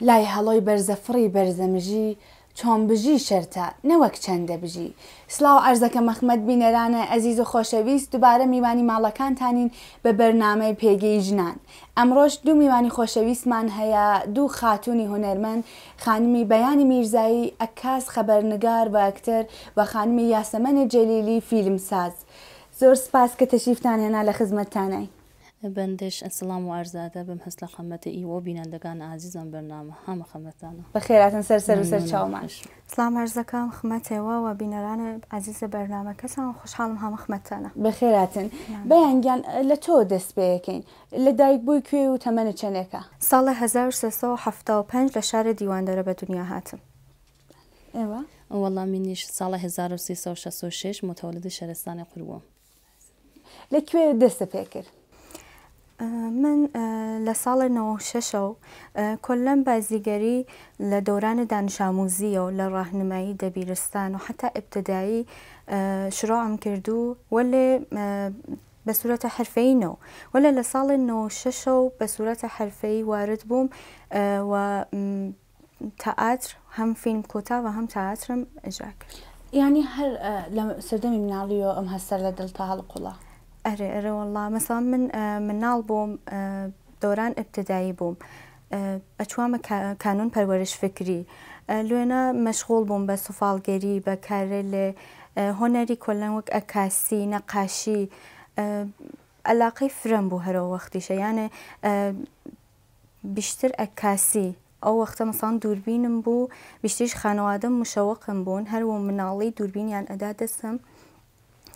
لای هەڵۆی بەرزەفڕی بەرزەمژی چۆن بژی شەرتە نەوەک چەندە بژی. سڵاو عەرزەکەم خمەت بینەرانە ئەزیز و خۆشەویست دوبارە میوانی ماڵەکانتانین بە بەرنامەی پێگەی ژنان ئەمڕۆش دوو میوانی خۆشەویستمان هەیە دوو خاتوونی هونەرمەند خانمی بەیانی میرزایی عەکاس خەبەرنگار و ئەکتەر و خانمی یاسەمەن جەلیلی فیلمساز زۆر سپاس کە تەشریفتان هێنا لە خزمەتتانین. بەندەش سڵام و عەرز ئەدەبم هەس لە خەمەتە ئیوە و بینەندەگان ئازیز ئەم بەرنامە هامە خەمەتانە. بەخێراتن سەر سەر و سەر مەمنونم چاومان. خۆش. سڵام عەرز دەکەم خمەت ئێوە و بینەران ئازیز بەرنامەکەتان خۆشحاڵم هامە خمەتتانە. بەخێراتن. مەمنون. بەیان گیان لە تۆوە دەست پێ ئەکەین. لە دایک بووی کوێی و تەمەنت چەنێکە؟ ساڵێ 1375 لە شارێ دیواندەرە بە دونیا هاتم. ئێوە؟ وەڵا منیش ساڵێ 1366 موتەوەلدی شەرستانی قوروەم. لە کوێ دەستت پێ کرد؟ من لە ساڵێ 96ەو کۆللەن بازیگەری لە دەوران دانش ئاموزیەو لە ڕاهنمایی دەبیرستان و حەتا ئبتدایی شروعم کردو وەلێ بە سورەت حرفەیی نەو وەلێ لە ساڵێ 96ەو بە سورەت حرفەیی وارد بووم و تئاتر هەم فیلم کۆتا و هەم تئاترم ئجرا کرد. یانی هەر لە سەردەمی مناڵیەوە ئەم هەستە لە دڵتا هەڵقوڵا؟ ئەرێ ئەرێ وەڵا مەسەڵەن من مناڵ بووم دەوران ئبتدایی بووم ئەچوامە کانون پەروەرش فکری لوێنە مەشغوڵ بووم بە سوفاڵگەری بە کارەێلێ هۆنەری کۆلەن وەک ئەکاسی نەقاشی ئەلاقەی فرەم بوو هەرەو وەختیشە یانێ بیشتر ئەکاسی ئەو وەختە مەسەڵەن دووربینم بوو بیشتریش خانەوادەم مشەوقم بوون هەر وە مناڵی دووربینیان ئەدا دەسم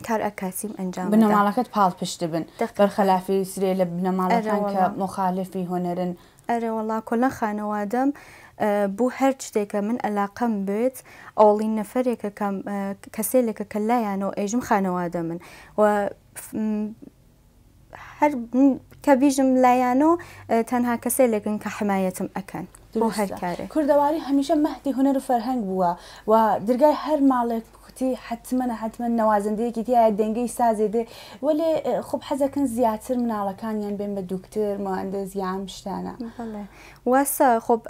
کار ئەکاسیم ئەنجام ئەدا. بنەماڵەکەت پاڵپشت بن دەقیقا. بەرخەلافی سرێ لە ئەرێ بنەماڵەکان کە وەڵا. موخالفی هونەرن. ئەرێ وەڵا کۆلەن خانەوادەم بوو هەر شتێکە من ئەلاقەم بێت ئەوەڵین نەفەرێکە کە کەسێلێکە کە لایانەوە ئێژم خانەوادەمن و هەر کە بیژم لایانۆ تەنها کەسێلێکن کە حمایەتم ئەکەن بۆ هەر دروستە. کارێ. کوردەواری هەمیشە مەهدی هونەر و فەرهەنگ بووە و درگای هەر ماڵێک بکوتی حەتمەن حەتمەن نەوازندەیەکی تیایە دەنگەی سازێ دێ وەلێ خوب حەزەکەن زیاتر مناڵەکانیان بێن بە دوکتر موهەندس یا ئەم شتانە. بەڵێ واسە خۆب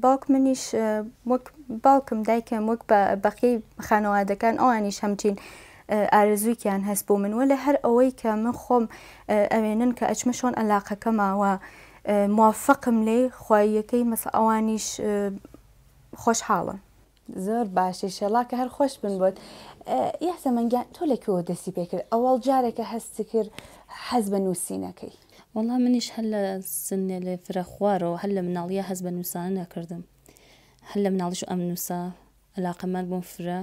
باوک منیش وەک باوکم دایکم وەک بەقیەی خانەوادەکان ئەوانیش هەمچین ئارەزوویکیان هەست بۆ من وەلێ هەر ئەوەی کە من خۆم ئەوێنن کە ئەچمە شۆن ئەلاقەکەماوە موافقم لێی خواییەکەی مەسە ئەوانیش خۆشحاڵن. زۆر باشە ئیشەڵا کە هەر خۆش بن بۆت. یاسەمەن گیان تۆ لە کوێوە دەستی پێ کرد ئەوەڵ جارێک کە هەستت کرد حەز بە نووسینەکەی؟ وەڵا منیش هەر لە سنێ فرە خوارەوە هەر لە مناڵیا هەست بە نووسانە نەکردم هەر لە مناڵیش ئەم نووسا علاقەمەند بووم فرە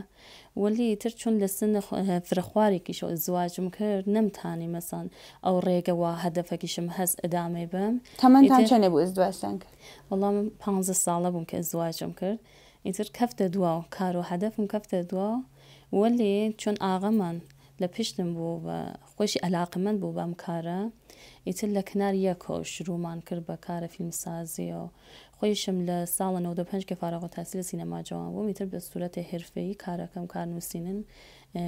وەلی تر چون لە سن فرە خوارێکیشەوە ئزدواجم کرد نەمتانی مەسەن ئەو ڕێگە وا هەدەفەکیشم هەس ئدامەی بەم تەمەنتان ئیتر چەنێ بوو ئزدواجتان کرد؟ وەڵا من پانزە ساڵە بووم کە ئزدواجم کرد ئیتر کەفتە دواو کار و هەدەفم کەفتە دواو وەلی چون ئاغەمان لە پشتم بوو و خۆیشی عەلاقەمەند بوو بەم کارە ئیتر لە کنار یەکەوە شروومان کرد بە کارە فیلمسازیەوە خۆیشم لە ساڵە 95 کە فارغ التحصیل سینەما جوان بووم ئیتر بە سوورەتێ حرفەیی کارەکەم کار نووسینن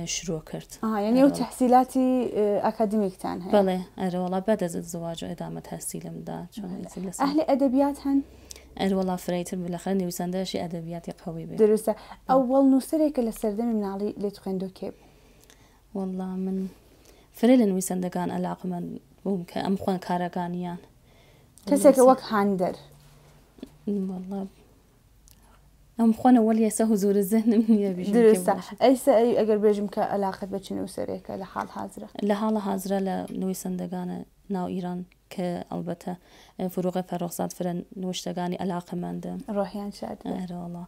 شروع کرد. ئاها یانی ئەو تەحسیلاتی ئاکادمیکتان هەیە؟ بەڵێ ئەرەوەڵا بەد از ازدواج و ادامە تحصیلم دا چون ئیتر لە ئەهلی ئەدەبیات هەن؟ ئەروەڵا فرەیتر بالاخرە نویسەندەشی ئەدەبیاتی قەوی بێ. دروستە. ئەوەڵ نووسەرێک کە لە سەردەمی مناڵی لێت خوێندوە کێ بوو؟ وەڵا من فرە لە نویسەندەگان ئەلاقمەند بووم کە ئەم خوەن کارەگانیان. کەسێکە وەک هاندەر. وەڵا ئەم خوەنە وەلی ئێستا حزور ذهنم نییە بیژم کێ دروستە. باشە. ئەیسە ئەی ئەگەر بێژم کە ئەلاقەت بە چ نووسەرێکە لە حاڵ حازرە؟ لە حاڵ حازرە لە نویسەندەگانە ناو ئیران کە ئەڵبەتە فروغ فەرۆخزاد فرە نوشتەگانی ئەلاقەمەندم. ڕۆحیان شاد بێ. ئەرەوەڵا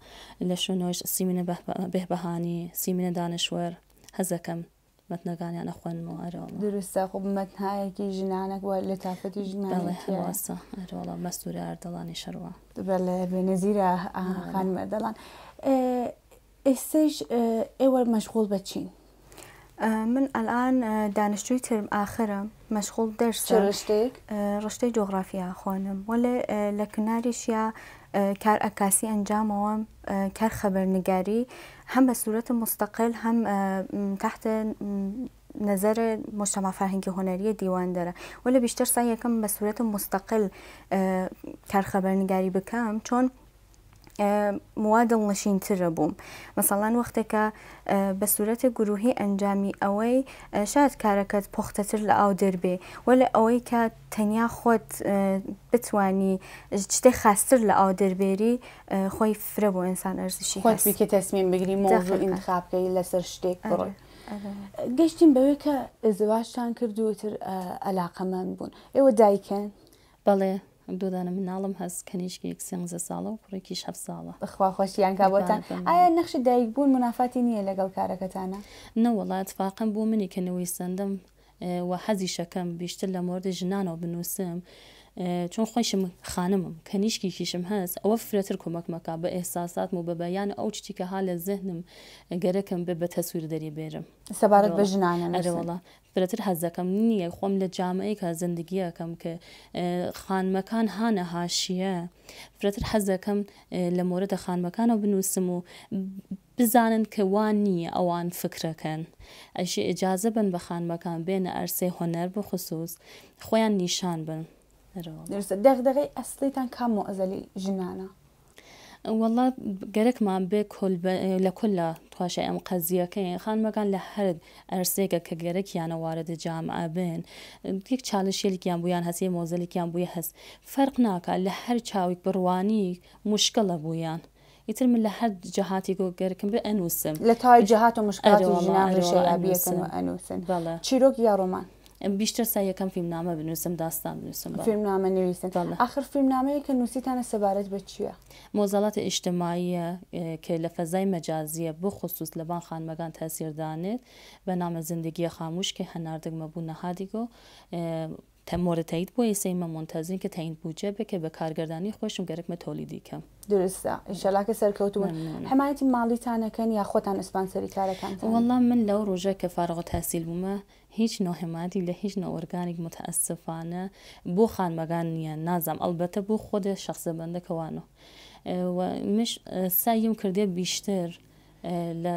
لە شوونەوەش سیمینە بهبەهانی، سیمینە دانشوەر حەزەکەم مەتنەگانیان ئەخوێنمەوە ئەرەوەڵا. دروستە خۆ مەتنهایەکی ژنانە وە لەتافەتی ژنانە بەڵێ تیایە. هەرواسە ئەرەوەڵا مەستوورە ئەردەڵانی شەروە. بەڵێ بێنەزیرە خانم ئەردەڵان. ئێستەیش ئێوە مەشغوڵ بە چین؟ من ئەلئان دانشجوی ترم ئاخرم مەشغوڵ چ دەرسم. ڕشتەیەک؟ ڕشتەی جوغرافیا خوەنم وەلێ لە کناریشیا کار ئەکاسی ئەنجامەوەم کار خەبەرنگاری هەم بە سورەت موستەقل هەم تحت نظر مجتمع فرهنگی هنری دیوان داره ولی بیشتر سعی یکم به صورت مستقل کار خبرنگاری بکەم چۆن موا دڵنشینترە بووم مەسەڵەن وەختێکە بە سوورەتێ گروهی ئەنجامی ئەوەی شاید کارەکەت پۆختەتر لە ئاو دەربێ وەلێ ئەوەی کە تەنیا خۆت بتوانی شتێ خاستر لە ئاو دەربێری خۆی فرە بۆ ئینسان ئەرزشی خۆت هەس. بی کە تەسمیم بگری مەوزوع دەقیقا ئینتخاب کەی لەسەر شتێک ئەرێ بڕۆی. ئەرێ. گەشتین بەوێ کە ئزدواجتان کرد و ئیتر ئەلاقەمەند بوون. ئێوە دایکن؟ بەڵێ دوو دانە مناڵم هەس کەنیشکێک سێنزە ساڵە و کوڕێکیش هەفت ساڵە. خوا خۆشیان کا بۆتان. قوربانت بم. ئایا نەخشی دایک بوون مونافاتی نییە لەگەڵ کارەکەتانا؟ نەوەڵا ئەتفاقەن بۆ منی کە نویسەندەم و حەزیشەکەم بیشتر لە مۆرد ژنانەوە بنووسم چون خۆیشم خانمم کەنیشکیکیشم هەس ئەوە فرەتر کۆمەکمەکا بە ئێحساساتم و بە بەیان ئەو چتی کە ها لە زهنم گەرەکم بێ بە تەسویر دەری بێرم. سەبارەت بە ئەرێ وەڵا ژنانە ئەرێ نووسن. وەڵا فرەتر حەز دەکەم نییە خۆم لە جامعەیەکا زندگی ئەکەم کە خانمەکان هانە هاشیە فرەتر حەز دەکەم لە مۆرەدە خانمەکانەوە بنووسم و بزانن کە وا نییە ئەوان فکرەکەن ئەشێ ئیجازە بن بە خانمەکان بێنە ئەرسەی هونەر بخسوس خۆیان نیشان بن. دروستە دەغدەغەی ئەسڵیتان کام موعزەلی ژنانە؟ وەڵا گەرەکمان بێ کۆل لە کۆلا تواشای ئەم قەزیەکەین خانمەکان لە هەر ئەرسێکە کە گەرەکیانە وارد جامعە بن یەک چالشێلکیان بوویان هەس یە مۆزەلێکیان بوویە هەس فەرق ناکا لە هەر چاویک بڕوانی مشکڵە بوویان ئیتر من لە هەر جەهاتێکەوە گەرەکم بێ ئەنووسم. لە تەواوی جەهات و ئەرێ مشکڵاتی وەڵا ژنان ئەرێ ڕیشە وەڵا یابیەکەن و ئەنووسم ئەنووسن. بەڵێ. چیرۆک یا ڕۆمان؟ بیشتر سا یەکەم فیلمنامە بنووسم داستان بنووسم بەڵێ. فیلمنامە نویسن. بەڵێ. ئاخر فیلمنامەیەک کە نووسیتانە سەبارەت بە چییە؟ مۆزەڵات ئیجتماعیە کە لە فەزای مەجازیە بخسوس لە بان خانمەگان تاسیر دانێت بە نامە زندگی خاموش کە هەناردگمە بوو نەهادیگۆ مۆرە تایید بووە ئیسە ئیمە مونتەزرین کە تایین بوجە بێ کە بە کارگەردانی خوەشم گەرەکمە تۆلیدی کەم. دروستە ئیشەلا کە سەرکەوتوو بن. مەمنونم. حمایەتی ماڵیتان ئەکەن یا خۆتان ئسپانسەری کارەکانتانن؟ وەڵا من لەو ڕۆژە کە فارغ التحصیل بوومە هیچ نوع حمایەتی لە هیچ نوع ئۆرگانیک متاسفانە بۆ خانمەگان نییە نازام ئەڵبەتە بۆ خۆدێ شەخسە بەندە کە وانۆ و مش سەعیم کردێ بیشتر لە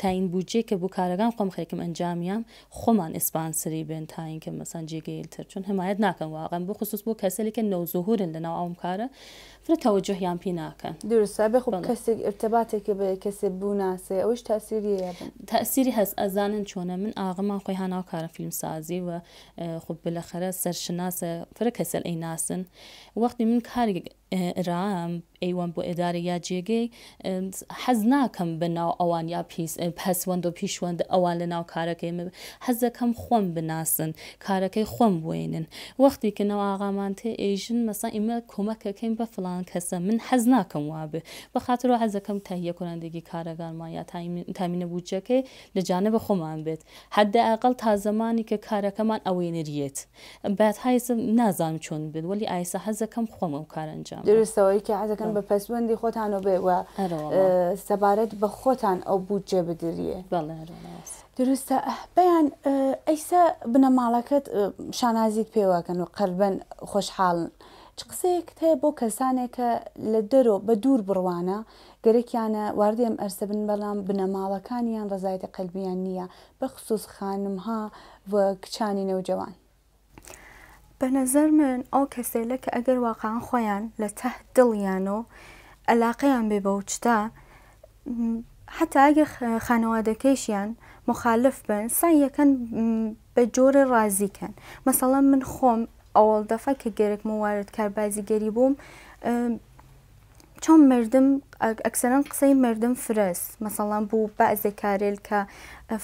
تاین بودجەی کە بۆ کارەگان خۆم خەریکم ئەنجامیام خۆمان ئسپانسری بێن تاین کە مەسەن جێگەیل تر چون حمایەت ناکەن واقعا بۆ خصوص بۆ کەسەلی کە نەوزهورن لە ناو ئەوم کارە فرە تەوەجوهیان پی ناکەن. دروستە بێ خو بەڵێ. کەسێک ئرتباتێکێ بە کەسێ بوناسێ ئەوەیش تاسیری هەیە بن. تاسیری هەس ئەزانن چۆنە من ئاغەمان خۆی ها ناو کارە فیلم سازی و خو بلەخەرە سەرشناسە فرە کەسەل ئەیناسن وەختی من کارێک ئرام ئەیوەم بۆ ئێدارە یا جێگەی حەز ناکەم بە ناو ئەوان یا پیس پەسوەند و پیشوەند ئەوان لە ناو کارەکەی من حەز دەکەم خۆم بناسن کارەکەی خۆم بوێنن وەختی کە ناو ئاغامان تێ ئێژن مەسا ئیمە کۆمەکەکەین بە فڵان کەسە من حەز ناکەم وابێ بە خاترەوە حەز دەکەم تەهیە کنندگی کارەگانمان یا تامینە بودجەکەی لە جانب خۆمان بێت حداقل تا زەمانی کە کارەکەمان ئەوێنریێت بەت هایسە نازانم چۆن بێت وەلی ئایسە حەزەکەم خۆم ئەو کارە ئەنجام بەم. دروستە ئەوەی کە حەزەکەن بە پەسوەندی خۆتانەوە بێ و ئەرەوەڵا. سەبارەت بە خۆتان ئەو بودجە بدریێ. بەڵێ ئەرەوەڵا ڕاستە. دروستە بەیان ئەیسە بنەماڵەکەت شانازیت پێوە ئەکەن و قەربەن خۆشحاڵن چ قسەیەکت هەیە بۆ کەسانێک کە لە دەرۆ بە دوور بڕوانە گەرەکیانە واردی ئەم ئەرسە بن بەڵام بنەماڵەکانیان ڕەزایەتی قەلبیان نییە بەخسوس خانمها و کچانی نەوجەوان. بە نەزەر من ئەو کەسەیلە کە ئەگەر واقعەن خوەیان لە تەه دڵیانەو ئەلاقەیان بێ بەو چتە حەتا ئەگەر خانەوادەکەیشیان موخالف بن سەعی یەکەن بە جۆرێ ڕازی کەن مەسەڵەن من خۆم ئەوەڵ دەفە کە گەرەکم و وارد کار بازیگەری بووم چۆن مردم ئەکسەرەن قسەی مردم فرەس مەسەڵەن بوو بەعزێ کارێل کە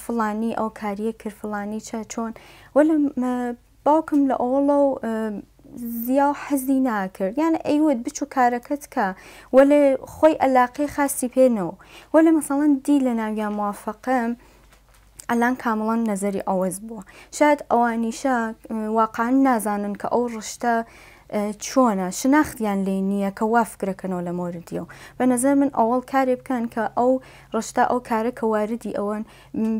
فڵانی ئەو کاریە کرد فڵانی چە چۆن وەلە باوکم لە ئەوڵەو زیاو حەزی ناکرد یانە ئەیوت بچوو کارەکەت کە وەلێ خۆی ئەلاقەی خاسی پێ نەو وەلێ مەسەڵەن دی لە ناویا موافقم ئەلان کامڵەن نەزەری ئەوەز بووە شاید ئەوانیشە واقعا نازانن کە ئەو ڕشتە چۆنە شناختیان لێ نییە کە وا فکرەکەنەوە لە مۆردیەوە بە نەزەر من ئەوەڵ کارێ بکەن کە ئەو ڕشتە ئەو کارە کە واردی ئەوەن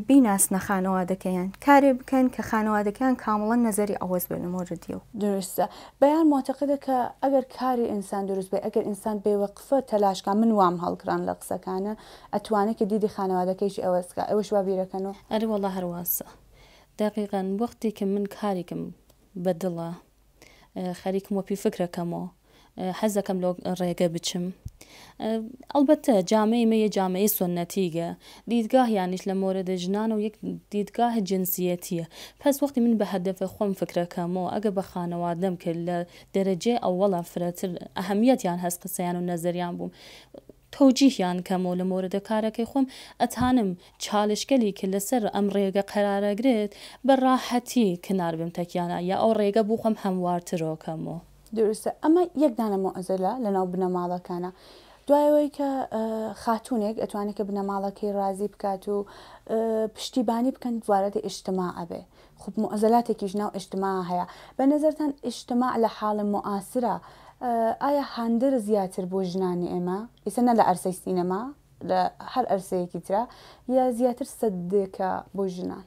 بیناسنە خانەوادەکەیان کارێ بکەن کە خانەوادەکەیان کامڵەن نەزەری ئەوەز بێ لە مۆردیەوە. دروستە. بەیان موعتەقدە کە ئەگەر کاری ئینسان دروست بێ ئەگەر ئینسان بێ وەقفە تەلاش کا من وام هەڵکران لە قسەکانە ئەتوانێ کە دیدی خانەوادەکەیشی ئەوەز کا ئێوەش وا بیرەکەنۆ؟ ئەرێ وەڵا هەر واسە. دەقیقەن وەختی کە من کارێکم بە دڵە خەریکم وەپی فکرەکەمەوە حەزەکەم لۆ ڕێگە بچم ئەڵبەتە جامەی مە یە جامەی سوننەتیگە دیدگاهیانیش لە مۆرەدە ژنان و یەک دیدگاه جنسیەتیە پەس وەختی من بە هەدەفە خۆم فکرەکەمەوە ئەگە بە خانەوادەم کە لە دەرەجەی ئەوەڵا فرەتر ئەهەمیەتیان هەس قسەیان و نەزەریان بووم تەوجیهیان کەم و لە مۆرەدە کارەکەی خۆم ئەتانم چالشگەلی کە لەسەر ئەم ڕێگە قەرارەگرێت بە ڕاحەتی کنار بم تەکیانا یا ئەو ڕێگە بو خۆم هەموارترۆ کەم و. دروستە ئەمە یەک دانە موعزەلە لەناو بنەماڵەکانە دوای ئەوەی کە خاتوونێک ئەتوانێت کە بنەماڵەکەی ڕازی بکات و پشتیبانی بکەن وارد ئیجتماع ئەبێ خوب موعزەلاتێکیش ناو ئیجتماع هەیە بە نەزەرتان ئیجتماع لە حاڵ موعاسرە ئایا هاندەرە زیاتر بۆ ژنانی ئێمە ئیسە نە لە عەرسەی سینەما لە هەر ئەرسەیەکی ترا یا زیاتر سەدێکە بۆ ژنان؟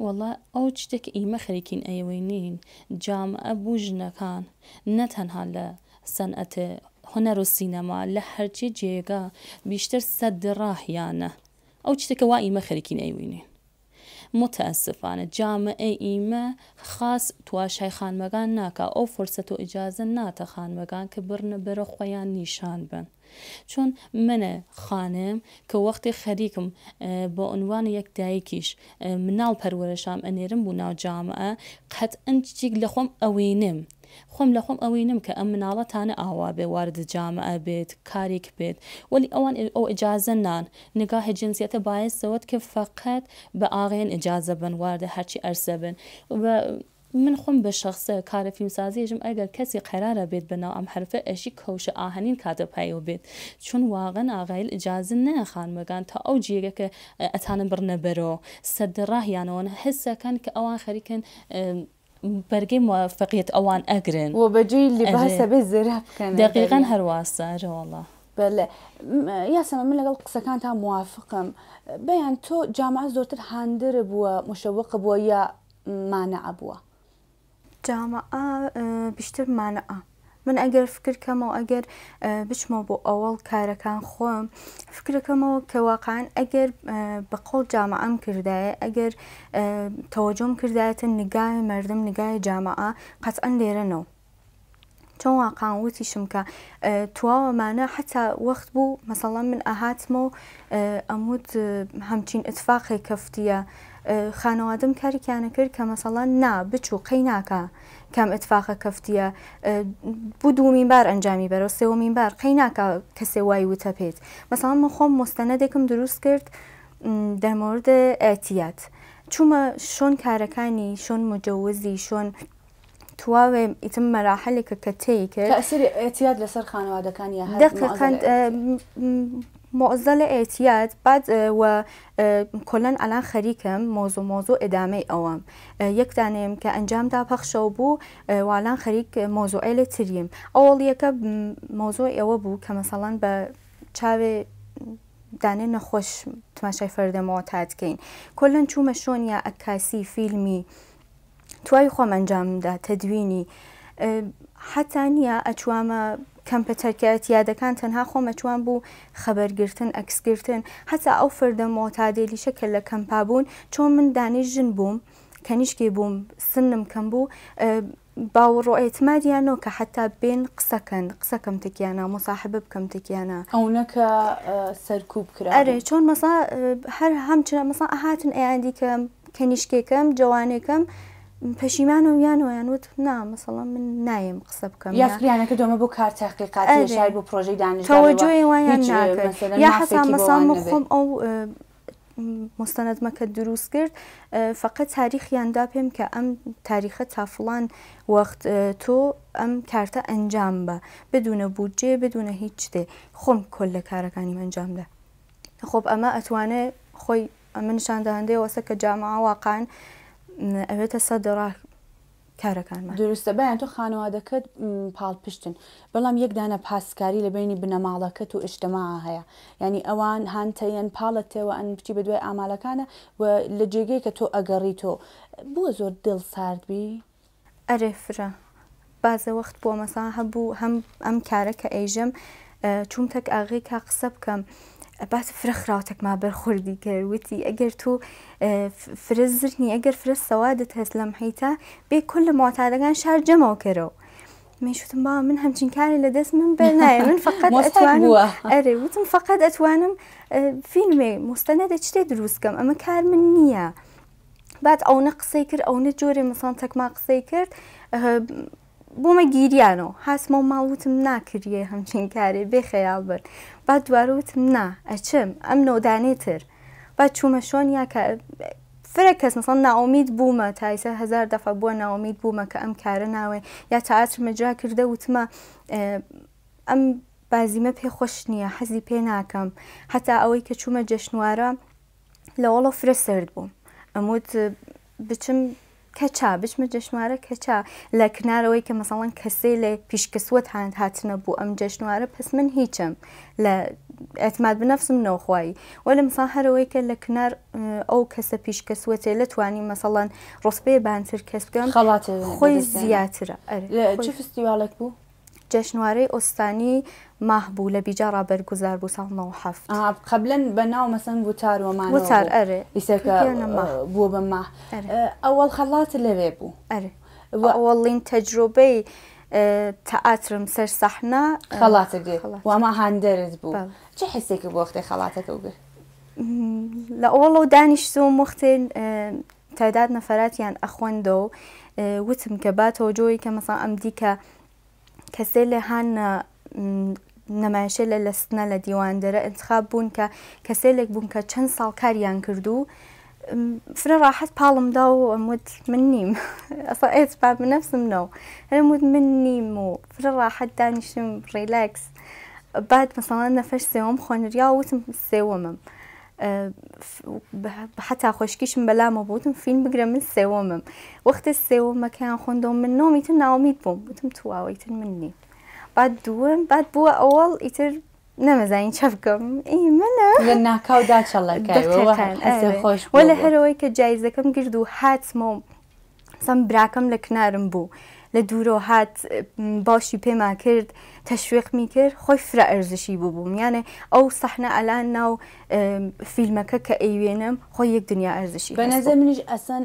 وەڵا ئەو شتێک کە ئیمە خەریکین ئەیوینین جامعە بو ژنەکان نە تەنها لە سەنعەت هونەر و سینەما لە هەرچی جێگا بیشتر سەد ڕاهیانە ئەو شتێک کە وا ئیمە خەریکین ئەیوینین موتەئەسفانە جامعەی ئیمە خاس تواشای خانمەگان ناکا ئەو فرسەت و ئجازە ناتە خانمەگان ک بڕنە بەرە خوەیان نیشان بەن چون من خانم ک وەختی خەریکم بە عنوان یەک دایکیش مناڵ پەروەرشام ئەنێرم بو ناو جامعە قەتئەن چیگ لە خوەم ئەوینم خۆم لە خۆم ئەوینم کە ئەم مناڵە تانە ئاوا بێ وارد جامعە بێت کاریک بێت وەلی ئەوان ئەو ئجازە نان نگاه جنسیەتە بایەسەوەت کە فەقەت بە ئاغەیەن ئجازە بەن وارد هەرچی ئەرسە بن و من خۆم بە شەخسە کارە فیلمسازیەژم ئەگەر کەسی قەرارە بێت بە ناو ئەم حرفە ئەشی کەوشە ئاهەنین کاتە پایەو بێت چون واقعا ئاغایل ئجازە نەیان خانمەگان تا ئەو جێگە کە ئەتانن بڕنە بەرەو سەد ڕاهیانەوەن حسەکەن کە ئەوان خەریکن بەرگەی موافقیەت ئەوان ئەگرن. وە بەجێی لیباسە بێ زرە بکەنە دەقیقەن هەر واسە ئەرێ وەڵا. بەلێ یاسەمەن من لەگەڵ قسەکانتا موافقم بەیان تۆ جامعە زۆرتر هاندەر بووە مشوق بووە یا مانع بووە؟ جامعە بیشتر مانعە من ئەگەر فکر کەمەوە ئەگەر بچمەوە بۆ ئەوەڵ کارەکان خۆم فکرەکەمەوە کە واقعا ئەگەر بە قۆڵ جامعەم کردایە ئەگەر تەوەجۆم کردایەتە نگای مردم نگای جامعە قەتعەن لێرە نەو چۆن واقعا وتیشم کە تواوەمانە حتا وەخت بوو مەسەڵەن من ئەهاتمەوە ئەموت هەمچین ئتفاقێک کەفتیە خانەوادەم کاریکیانە کرد کە مەسەڵەن نا بچوو قەی ناکا کام ئتفاقە کەفتیە بوو دووەمین بار ئەنجامی بەرەو سێوەمین بار قەی ناکا کەسێ وای وتە پێت مەسەڵەن من خۆم مۆستەنەدێکم دروست کرد در مورد اعتیاد چوومە شۆن کارەکانی شۆن مجەوزی شۆن تواوێ ئیتم مەراحلێکە کە تێی کرد تەئسیری ئێعتیاد لەسەر خانەوادەکان یا هەر دەقیقەن معزەلە ئێعتیاد بعد و کۆلەن ئەلان خەریکم مۆزۆ مۆزۆ ئێدامەی ئەوەم یەک دانەیەم کە ئەنجام دا پەخشەو بوو والان خەریک مۆزۆعێلێ تریم ئەوەڵیەکە مۆزۆی ئەوە بوو کە مەسەڵەن بە چاوێ دانێ نەخۆش تماشای فەردە مۆتاد کەین کۆلەن چوومە شۆن یا ئەکاسی فیلمی توای خۆم ئەنجامم دا تەدوینی حەتا نییە ئەچوامە کەمپە تەرکە ئەتیادەکان تەنها خۆم ئەچوام بوو خەبەرگرتن ئەکسگرتن حەتا ئەو فەردە مۆتادێلیشە کە لە کەمپا بوون چۆن من دانەی ژن بووم کەنیشکی بووم سنم کەم بوو باوەڕ و ئێتمادیان نۆ کە حەتا بێن قسەکەن قسەکەم تکیانە مصاحبە بکەم تکیانە ئەونە کە سەرکوب کرا ئەرێ چۆن مەسا هەر هەمچنە مەسا ئەهاتن ئەیاندی کە کەنیشکێکم جەوانێکم پەشیمانم یان ویان وت نا مەسەڵەن من نایم قسە بکەم یا فکریانە کردو ئەمە بۆ کار تحقیقاتیە شاید بۆ پرۆژەی دانشگاهی تەوەجۆی وایان ناکرد یا حەتا مەسەڵەن من خۆم ئەو مستەنەدمە کە دروست کرد فقط تاریخیان دا پێم کە ئەم تاریخە تا فڵان وەخت تۆ ئەم کارتە ئەنجام بە بدونە بودجێ بدونە هیچ شتێ خۆم کۆل لە کارەکانیم ئەنجام دا خۆب ئەمە ئەتوانێ خۆی ئەمە نیشاندەهەندەی ئەوەسە کە جامعە واقعەن ئەوێتە سەد ڕا کارەکانمان. دروستە بەیان تۆ خانەوادەکەت پاڵپشتن بەڵام یەک دانە پاسکاری لە بەینی بنەماڵەکەت و ئیجتماعا هەیە یانی ئەوان هانتەیەن پاڵت تێوە ئەن بچی بەدوای ئامالەکانە و لە جێگەی کە تۆ ئەگەڕی تۆ بووە زۆر دڵ سارد بی؟ ئەرێ فرە بازە وەخت بووە مەسا هەبوو هەم ئەم کارە کە ئەیژم چووم تەک ئاغەی کا قسە بکەم. باس فرە خراو تەکما بەرخوردی کرد وتی ئەگەر تو فرە زرنی ئەگەر فرە سەوادت هەست لەم حیتە بێ کل معتادەکان شار جەمەوە کەرەوە. منیش وتم بابا من هەمچین کارێ لە دەست من بەر نایە من فقط ئەتوانم ئەرێ وتم فقط ئەتوانم فیلمێ مستەنەدە شتێ دروست کەم ئەمە کار من نییە. بعد ئەونە قسەی کرد ئەونە جۆرێ مەسان تەکما قسەی کرد بۆمە گیریانەوە هاتمەوە ماڵ وتم ناکریێ هەمچین کارێ بێ خەیاڵ بن بعد دوارە وتم نا ئەچم ئەم نۆدانێ تر بعد چوومە شۆن یا کە فرە کەس مەسەڵەن نائومید بوومە تا ئیسە هەزار دەفعە بووە نائومید بوومە کە ئەم کارە ناوێ یا تئاترم ئجرا کردە وتمە ئەم بازیمە پێ خۆش نییە حەزی پێ ناکەم حتا ئەوەی کە چوومە جەشنوارە لەوەڵە فرە سرد بووم ئەموت بچم کەچا بچمە جەشنوارە کەچا لە کنارەوەی کە مەسەڵەن کەسێ لە پیشکسوەت هاند هاتنە بوو ئەم جەشنوارە پس من هیچم لە اعتماد بنفسم نەوخوایی وەلێ مەسەڵەن هەرەوەی کە لە کنار ئەو کەسە پیشکەسوەتێ لە توانی مەسەڵەن ڕوتبەیە بانتر کەس بکەم خەڵات خۆی زیاترە ئەرێ چ فستیواڵێک بوو؟ جەشنوارەی ئوستانی ماه بوو لە بیجاڕا بەرگوزار بوو ساڵ 97. ئەها قەبلەن بە ناو مەسەن وتار وەمانەوە وتار ئەرێ ئیسە کە بووە بە ماه ئەوەڵ خەڵات لەوێ بوو ئەرێ ئەوەڵین تەجروبەی تئاترم سەر سەحنە خەڵاتە گرت و ئەمە هاندەرت بوو چ حسێکت بوو وەختێ خەڵاتەکە گرت؟ لە ئەوەڵەو دانیشتوم وەختێ تعداد نەفەراتیان ئەخوەندەو وتم کە با تەوەجۆی کە مەسەڵەن ئەم دی کە کەسێ لێ هان نەمایشێ لە لەستنە لە دیواندەرە ئینتخاب بوون کە کەسێلێک بوون کە چەند ساڵ کاریان کردو فرە ڕاحەت پاڵم دا و ئەم وت من نیم ئەسڵا ئێتبار بنەفسم نەو هەرم وت من نیم و فرە ڕاحەت دانیشتم ڕیلاکس بعد مەسەڵەن نەفەر سێوەم خوێنریا وتم سێوەمم حتا خۆشکیشم بەلامەوە بوو وتم فیلم بگرە من سێوەمم وەختێ سێوەمەکەیان خوێندەوە من نۆم ئیتر ناومید بووم وتم تواوە ئیتر من نیم بعد دووەم بعد بووە ئەوەڵ ئیتر نەمەزانی چە بکەم ئی منە لە ناکاو داچەڵەکایەوە خۆش وەلێ هەرەوەی کە جایزەکەم گرد و هاتمەوە سەم براکەم لە کنارم بوو لە دوورەوە هات باوشی پێما کرد تەشویقمی کرد خۆی فرە ئەرزشی بوو بووم یانێ ئەو سەحنە ئەلان ناو فیلمەکە کە ئەیوێنم خۆی یەک دنیا ئەرزشی بە نەزەر منیش ئەسەن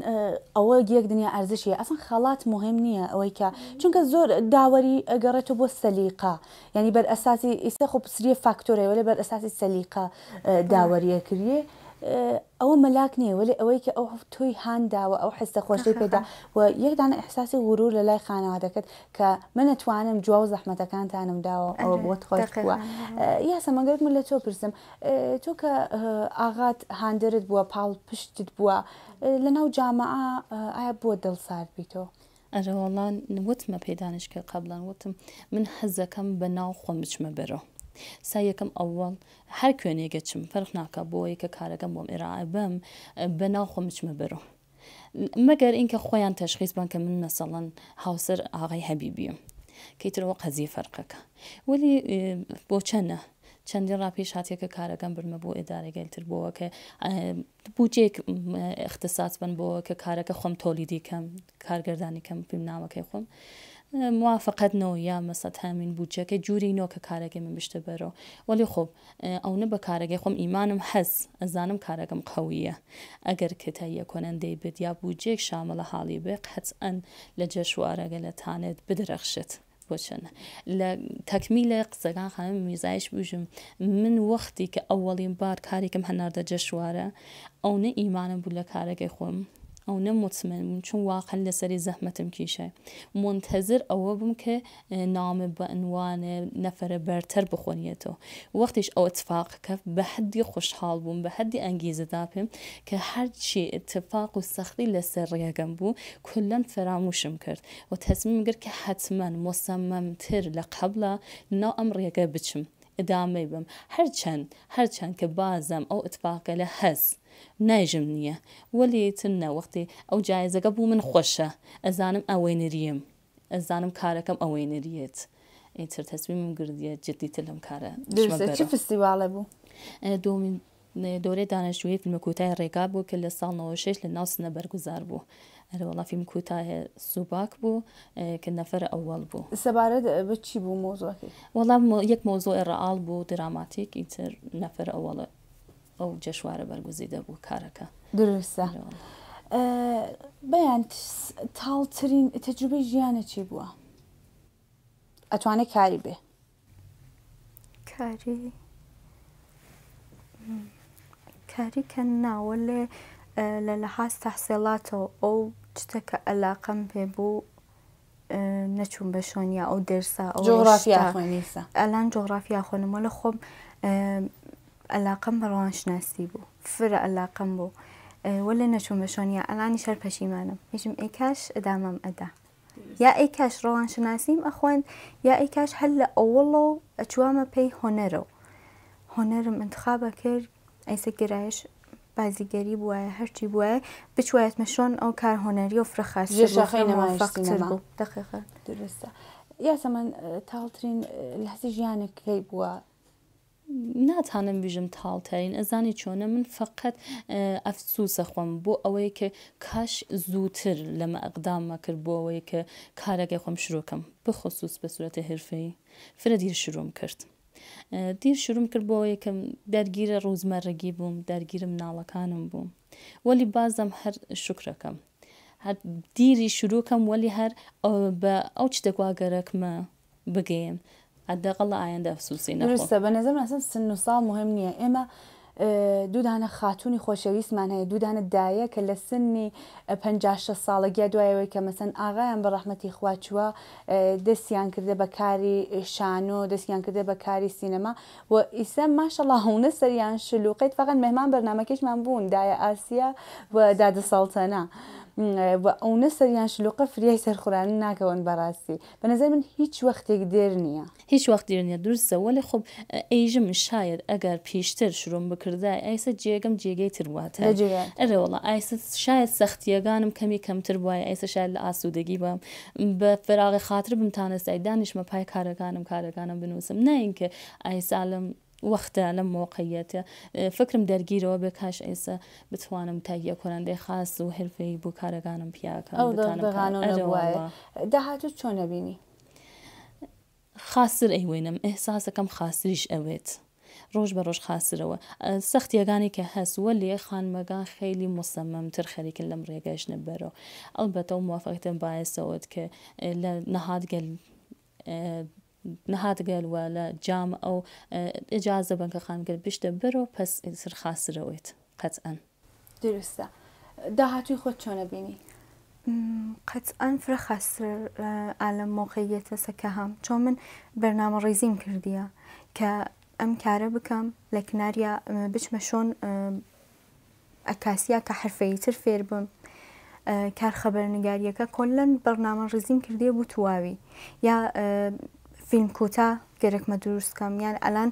ئەوە یەک دنیا ئەرزشیە ئەسەن خەڵات مهم نییە ئەوەی کە چونکە زۆر داوەری ئەگەڕێتەوە بۆ سەلیقە یانی بەر ئەساسی ئیسە خۆ سریە فاکتۆرەیە وەلێ بەر ئەساسی سەلیقە داوەریە کریێ ئەوە مەلاک نییە وەلێ ئەوەی کە ئەو تۆی هان داوە ئەو حسە خۆشەی پێدا و یەک دانە ئیحساسی غرور لە لای خانەوادەکەت کە من ئەتوانم جواو زەحمەتەکانتانم داوە ئەوە بۆت خۆش بووە یاسەمەن گەرەک من لە تۆ پرسم تۆ کە ئاغات هاندەرت بووە پاڵ پشتت بووە لەناو جامعە ئایا بووە دڵسارد بیتۆ؟ ئەرەوەڵا وتمە پێ دانیشکە قەبڵەن وتم من حەزەکەم بە ناو خۆم بچمە بەرەو سا یەکەم ئەوەڵ هەر کوێنێگە چم فەرق ناکا بۆ یەکە کارەکەم بۆم ئێرائە بەم بە ناو خۆم بچمە بەرەو مەگەر ئینکە خۆیان تەشخیص بن کە من مەسەڵەن هاوسەر ئاغای هەبیبیم کەیترەوە قەزیە فەرقەکە وەلی بۆ چەنە چەندین ڕاپیش هاتیە کە کارەکەم برمە بۆ ئێدارەگەل تر بۆوە کە بودجەیەک اختصاص بن بۆ کە کارەکە خۆم تۆلیدی کەم کارگەردانی کەم فیلمنامەکەی خۆم موافقەت نۆ یا مەسە تامین بودجەکە جووری نۆ کە کارەکەی من بشتە بەرەوە وەلی خۆ ئەونە بە کارەکەی خۆم ئیمانم هەس ئەزانم کارەکەم قەویە ئەگەر کە تەهیە کۆنەندەی بێت یا بودجەیەک شامڵە حاڵی بێ قەتعەن لە جەشوارەگە لە تانێت بدرەخشێت. بۆ چەنە لە تەکمیلە قسەکان خانم میرزایش بوژم من وەختی کە ئەوەڵین بار کارێکم هەناردە جەشوارە ئەونە ئیمانم بوو لە کارەکەی خۆم ئەونە مطمئن بووم چون واقعا لەسەری زەحمەتم کیشای منتظر ئەوە بووم کە نامە بە عنوان نەفەرە بەرتەر بخۆنیەتەوە وەختیش ئەو اتفاق کەفت بە حدی خوشحاڵ بووم بە حدی ئەنگیزە دا پێم کە هەرچی اتفاق و سەختی لەسەر ڕێگەم بوو کولەن فەراموشم کرد و تەسمیم گرت کە حەتمەن موسەمەمتر لە قەبڵا لەناو ئەم ڕێگە بچم ئدامەی بەم هەرچەند هەرچەند کە بازەم ئەو ئتفاقەێلە هەس نایژم نییە وەلی تر نە وەختی ئەو جایزەگە بوو من خوەشە ئەزانم ئەوەی نریم ئەزانم کارەکەم ئەوەی نریێت ئیتر تەسمیمم گردیە جدیتر لەم کارە بچمە درستە چ بەرەو. فستیواڵێ بوو؟ دومین دەورەی دانشجویی فیلم کوتای ڕێگا بوو کە لە ساڵ 96 لە ناو سنە بەرگوزار بوو. ئەرێ وەڵا فیلم کوتاه سوباک بوو کە نەفەر ئەوەڵ بوو. سەبارەت بە چی بوو مەوزوعەکەی؟ وەڵا یەک مەوزوع ڕئاڵ بوو دراماتیک ئیتر نەفەر ئەوەڵ ئەو جەشوارە بەرگوزیدە بوو کارەکە. دروستە. بەیان تاڵترین تەجروبەی ژیانت چی بووە؟ ئەتوانێ کاری بێ. کاری کاری کە نا وەلێ لە لەحاز تەحسێڵاتەوە ئەو شتە کە ئەلاقەم پێ بوو نەچووم بە شۆنیا ئەو دەرسە ئەو جوغرافیا خوێنیسە ئەلان جوغرافیا خوێنم وەلێ خۆم ئەلاقەم بە ڕەوانشناسی بوو فرە ئەلاقەم بوو وەلێ نەچووم بە شۆنیا ئەلانیش هەر پەشیمانم ئیژم ئەی کاش ئەدامەم ئەدا یا ئەی کاش ڕەوانشناسیم ئەخوێند یا ئەی کاش هەر لە ئەوەڵەو ئەچوامە پێی هۆنەرەو هۆنەرم ئینتخاب ئەکرد ئەیسە گرایش بازیگەری بوایە هەرچی بوایە بچوایەتمە شۆن ئەو کار هۆنەریەو فرە خاستر بوو شاخەی فرە نەمایش مۆفەقتر سینەما بوو دەقیقا. دروستە یاسەمەن تاڵترین لەحزەی ژیانت کەی بووە؟ ناتانم بیژم تاڵترین ئەزانی چۆنە من فەقەت ئەفسوسە خۆم بۆ ئەوەی کە کاش زووتر لەمە ئەقدام مەکرد بۆ ئەوەی کە کارەکەی خۆم شروع کەم بخصوص بە سورەتی حرفەیی فرە دیر شروم کرد دیر شروم کرد بۆ ئەوەی کە دەرگیرە ڕوزمەرگی بووم دەرگیر مناڵەکانم بووم وەلی بازم هەر شوکرەکەم هەر دیری شروع کەم وەلی هەر بە ئەو چتەکوا گەرەکمە بگەیم حداقل لە ئایندە ئەفسوسی نەخۆم. دروستە بە نەزەرم ئەسڵەن سن و ساڵ موهیم نیە ئێمە دوو دانە خاتوونی خۆشەویستمان هەیە دوو دانە دایە کە لە سنی 50 شەست ساڵەگیا دوای ئەوەی کە مەسەن ئاغایان بە ڕەحمەتی خوا چووە دەستیان کردە بە کاری شانۆ دەستیان کردە بە کاری سینەما و ئیسە ماشەڵا هەونە سەریان شلوقێت فەقەت مهمان بەرنامەکەیشمان بوون دایە ئاسیا و دادە سەڵتەنە و ئەونە سەریان شلوقە فریای سەرخورانن ناکەون بەڕاستی بە نەزەر من هیچ وەختێک دێر نییە. هیچ وەخت دێر نییە دروستە وەلی خب ئەیژم شایەد ئەگەر پیشتر شروم بکردای ئایسە جێگەم جێگەی تر لە بواتای جێگای تر. ئەرێ وەڵا ئایسە شایەد سەختیەگانم کەمی کەمتر بوایە ئایسە شایەد لە ئاسوودەگی بام بە فەراغی خاتر بمتانستای دانیشمە پای کارەکانم کارەکانم بنووسم نە اینکە ئایسا لەم وەختە لەم مۆقعیەتە فکرم دەرگیرەوە بێ کاش ئێسە بتوانم تهیه کننده خاص و حرفه‌ای بۆ کارەکانم پیاکەم ئەو بتانم کار دەغدەغانەو ئەرێ نەبوایە وەڵا. داهاتوو چۆن ئەبینی؟ خاستر ئەیوێنم ئحساسەکەم خاستریش ئەوێت ڕۆژ بە ڕۆژ خاسترەوە سەختیەکانی کە هەس وەلێ خانمەکان خەیلی موسەمەمتر خەریکن لەم ڕێگەش نەبەرەوە ئەڵبەتە و موافقەتم باعثەوەت کە لە نەهادگەل نهادگەل و لە جامعە و ئجازە بەن کە خانمگەل بشتە بەرەو پەس ئیتر خاسترەوەیت قەتئەن. دروستە. داهاتووی خۆت چۆن ئەبینی؟ قەتئەن فرە خاستر ئالەم مەوقعیەتەسە کە هەم چۆن من بەرنامە ڕیزیم کردیە کە ئەم کارە بکەم لە کناریا بچمە شۆن عەکاسیا کە حرفەییتر فێر بم کار خەبەرنگاریەکە کۆلەن بەرنامە ڕیزیم کردیە بوو تواوی یا فیلم کوتا گەرەکمە دروست کەم یان ئەلان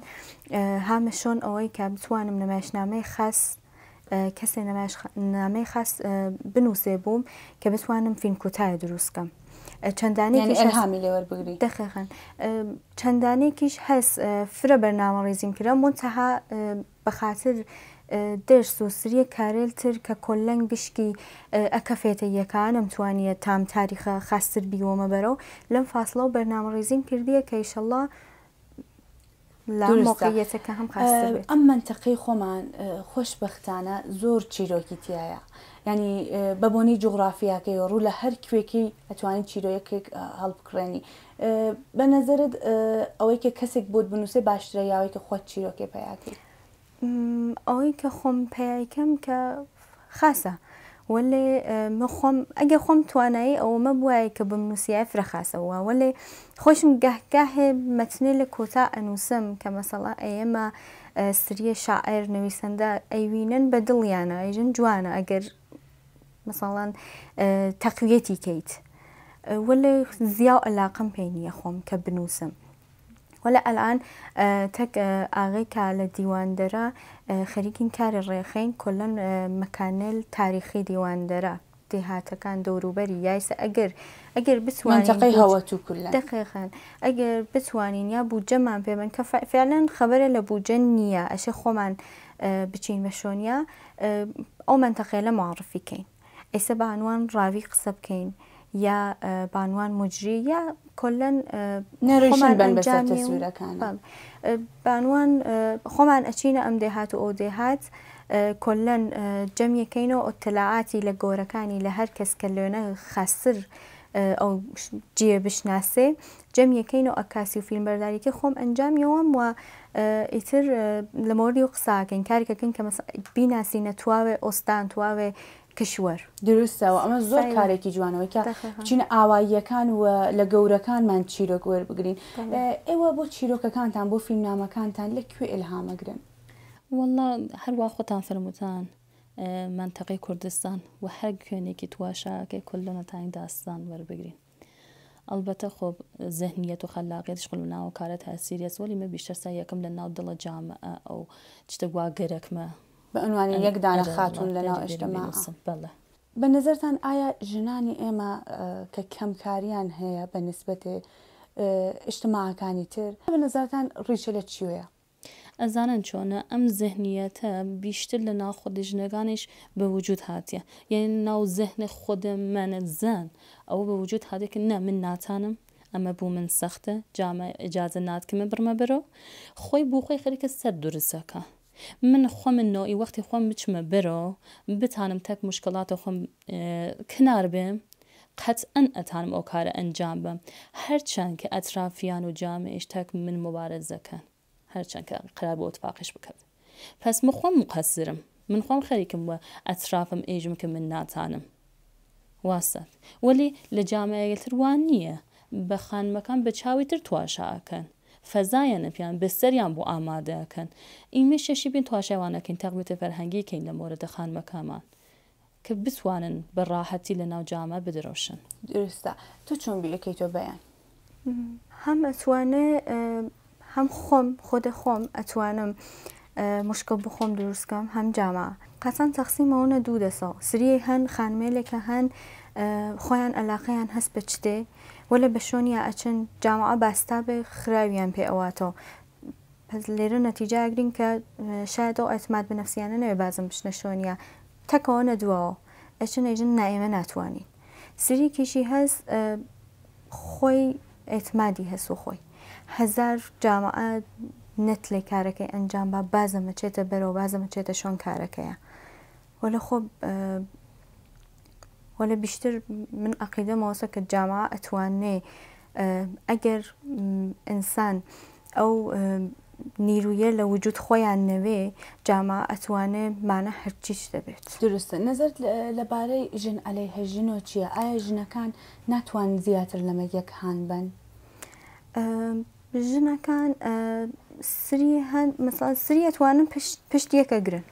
هامە شۆن ئەوەی کە بتوانم نمایشنامەی خاس کەسێ نمایشنامەی خاس بنووسێ بووم کە بتوانم فیلم کوتای دروست کەم چەندانێکیش هەس ئەلهامی لێ وەربگری دقیقاً چەندانێکیش هەس فرە بەرنامە ڕیزیم کرا مونتەها بە خاتر دەرس و سریە کارەێل تر کە کۆلەن گشکی ئەکەفێتە یەکا نەمتوانیە تام تاریخە خاستر بیوەمە بەرەو لەم فاسڵەو بەرنامەڕیزیم کردیە کە ئیشەڵا لە دروستە مەوقعیەتەکە هەم خاستر بێت. ئەم مەنتەقەی خۆمان خۆشبەختانە زۆر چیرۆکی تیایە یانی بە بۆنەی جوغرافیاکەیەوە ڕوو لە هەر کوێکەی ئەتوانی چیرۆیەکێک هەڵبکڕێنی بە نەزەرت ئەوەی کە کەسێک بۆت بنووسێ باشترە یا ئەوەی کە خۆت چیرۆکێ پەیاکەی؟ ئەوەی کە خۆم پەیای کەم کە خاسە وەلێ من خۆم ئەگەر خۆم توانایی ئەوەمە بوایە کە بمنووسیایە فرە خاسە وە وەلێ خۆشم گەهگاهێ مەتنێ لە کۆتا ئەنووسم کە مەسەڵا ئەیەمە سریە شاعر نویسەندە ئەیوینن بە دڵیانە ئەیژن جوانە ئەگەر مەسەڵەن تەقویەتی کەیت وەلێ زیاو ئەلاقەم پێی نییە خۆم کە بنووسم وەلێ ئەلئان تەک ئاغەی کە لە دیواندەرە خەریکین کاری ڕێخەین کۆلەن مەکانەێل تاریخی دیواندەرە دێهاتەکان دەوروبەری یایسە ئەگەر ئەگەر بتوانین مەنتەقەی بودج هەوەتوو کولەن. دەقیقەن ئەگەر بتوانین یا بودجەمان پێ بن کە فعلەن خەبەرە لە بودجە نییە ئەشێ خۆمان بچین بە شۆنیا ئەو مەنتەقەێلە معرفی کەین. ئێسە بە عنوان ڕاوی قسە بکەین یا بە عنوان مجری یا کۆلەن خۆمان بن بەسەر تەسویرەکان بە عنوان خۆمان ئەچینە ئەم دێهات و ئەو دێهات کۆلەن جەمیەکەینەوە ئۆتلاعاتی لە گۆرەکانی لە هەر کەس کە لێنە خاستر ئەو جیە بشناسێ جەم یەکەین و ئەکاسی و فیلمبەرداریکەی خۆم ئەنجام یەوەم و ئیتر لە مۆردی و قساکەین کارێکەکەین کە بیناسینە تواوێ ئۆستان تواوێ کشوەر. دروستە و ئەمە زۆر کارێکی جوانەوەی کە بچینە ئاواییەکان و لە گەورەکانمان چیرۆک وەربگرین. ئێوە بۆ چیرۆکەکانتان بۆ فیلمنامەکانتان لە کوێ ئیلهامەگرن؟ وەڵا هەروا خۆتان فەرمووتان مەنتەقەی کوردستان و هەر کوێنێکی تواشاکەی کوللەنە تاین داستان وەربگرین. ئەڵبەتە خۆ زهنیەت و خەلاقیەتش خو لە ناو کارە تاسیر هەس وەلی من بیشتر سعی ئەکەم لە ناو دڵ جامعە ئەو چتە وا گەرەکمە بە عنوانی یەک دانە خاتوون لە ناو ئیجتماع. بەڵێ. بە نەزەرتان ئایا ژنانی ئێمە کە کەمکاریان هەیە بە نسبەتێ ئیجتماعەکانی تر بە نەزەرتان ڕیشە لە چیۆیە؟ ئەزانن چۆنە ئەم زهنیەتە بیشتر لە ناو خودی ژنەگانیش بە وجود هاتیە یانی لە ناو زهن خود من زن ئەوە بە وجود هاتیە کە نە من ناتانم ئەمە بو من سەختە جامە ئجازە نات کە من بڕمە بەرەو خۆی بو خۆی خەریکە سەر دورسەکا من خوەم نوعی وەختی خوەم بچمە بەرەو بتانم تەک موشکڵاتە خوەم کنار بێم قەتئەن ئەتانم ئەو کارە ئەنجام بەم هەرچەن کە ئەترافیان و جامعیش تەک من موبارزە کەن هەرچەن کە قەرار بوو ئتفاقیش بکەن پەس من خوەم موقەسرم من خوەم خەریکم وە ئەترافم ئێژم کە من ناتانم واسەت وەلی لە جامعەیل تر وا نییە بە خانمەکان بە چاوی تر تواشا ئەکەن فەزایان پیان بستەریان بۆ ئامادە ئەکەن ئیمەیش چەشی بین تواشای وان ئەکەین تەقویت فەرهەنگی کەین لە مۆرد خانمەکامان کە بتوانن بە ڕاحەتی لە ناو جامە بدرەوشن. دروستە تۆ چۆن بیرەکەیتەوە بەیان؟ هەم ئەتوانێ هەم خۆم خۆدە خۆم ئەتوانم مشکڵ بخۆم دروست کەم هەم جامعە قەسەن تەقسیم ئەوەنە دوو دەسەوە سریەی هەن خانمێلێکە هەن خۆیان ئەلاقەیان هەست بە چتێ وەلێ بە شۆنیا ئەچن جامعە باستا بێ خراویان پێ ئەواتەوە پس لێرە نەتیجە ئەگرین کە شاید ئەو اعتماد بە نفسیانە نەوێ بازم بچنە شۆنیا تەکەوە نە دواوە ئەچن ئەیژن نا ئێمە ناتوانین سریکیشی هەس خۆی ئیعتمادی هەس و خۆی هەزار جامعە نەتلێ کارەکەی ئەنجام با بازم ئەچێتە بەرەوە بازم ئەچێتە شۆن کارەکەیە وەلە خۆ وەلە بیشتر من عقیدەم ئەوەسە کە جامعە ئەتوانێ ئەگەر ئینسان ئەو نیرویە لە وجود خۆیان نەوێ جامعە ئەتوانێ مانا هەرچیش دەبێت. دروستە. نەزەرت لەبارەی ژن عەلەیهە ژنۆ چیە؟ ئایا ژنەکان ناتوان زیاتر لەمە یەک هان بەن؟ ژنەکان سری هەن مەسەڵەن سری ئەتوانن پشت یەک ئەگرن